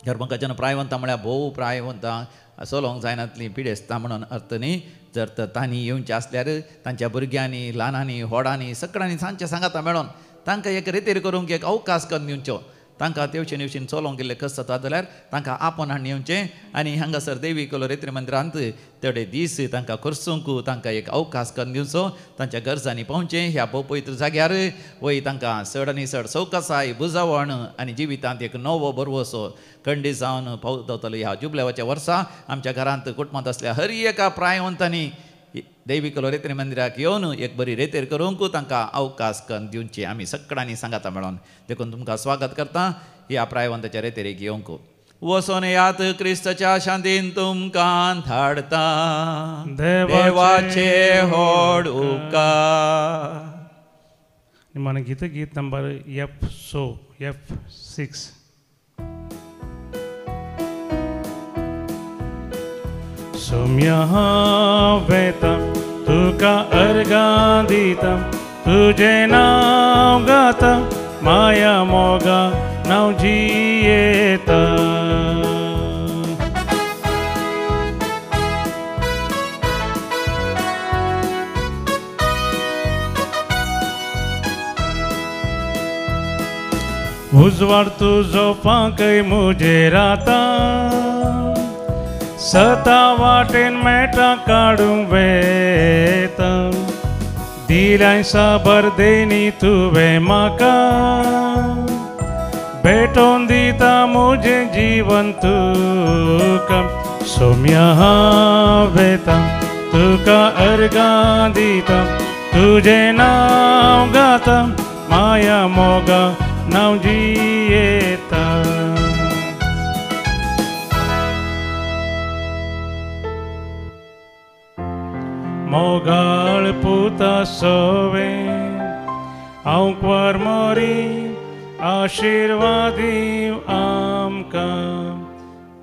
धर्मकाच्यान प्रायवंतां म्हळ्यार भोव प्रायवंतां चलोवंक जायनातलीं पिडेस्तां म्हणून अर्थ न्ही. जर तर तांणी येवचें आसल्यार तांच्या भुरग्यांनी ल्हानांनी व्हडांनी सगळ्यांनी सांजचे सांगाता मेळोन तांकां एक रेतेर करूंक एक अवकाश करून दिवचो. तांकां तेवशीन येवशीन चलोवंक गेल्ले कस जाता जाल्यार तांकां आपोवन हाडून येवचें आनी हांगासर देवी केलो रेत्री मंदिरांत तेवडे दीस तांकां खर्चूंक तांकां एक अवकाश करून दिवचो. तांच्या गरजांनी पावचें. ह्या भोव पवित्र जाग्यार वय तांकां चड आनी चड सवकासाय बुजावण आनी जिवितांत एक नवो बरवसो खंडीत जावन पावतलो. ह्या जुबलेवाच्या वर्सा आमच्या घरांत कुटुंबांत आसल्या हर एका प्रायवंतांनी देवी केलो रेत्री मंदिराक येवन एक बरी रेतेर करूंक तांकां अवकाश करून दिवची आमी सगळ्यांनी सांगाता मेळोन. देखून तुमकां स्वागत करता ह्या प्रायवंताच्या रेतेरेक येवंक. वसोन यात क्रिस्ताच्या शांतीन तुमकां धाडता. देवाचे होड उपकार. निमाणें गीत गीत नंबर F6. सोम्या वेता तुका अर्गां दिता तुजें नांव गाता माया मोगा नांव जियेता. उजवाड तुजो पांकय म्हजेर आतां सता वाटेन मेटा काडूंक वेता दिलाय साबर देनी तुवें म्हाका भेटोवन दिता म्हजें जीवन तुका. सोम्या वेता तुका अर्गां दिता तुजें नांव गाता माया मोगा नांव जियेता. मोगाळ पुता सोवे हांव क्वर मोरी आशिर्वादी आमकां.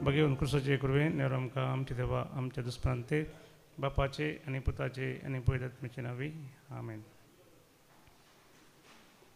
बघेवन क्रुसाचे कृपेन नेहरू आमकां आमचे देवा आमच्या दुस्प्रांते बापाचे आनी पुताचे आनी पवित्र आत्म्याचे नांवी आमेन.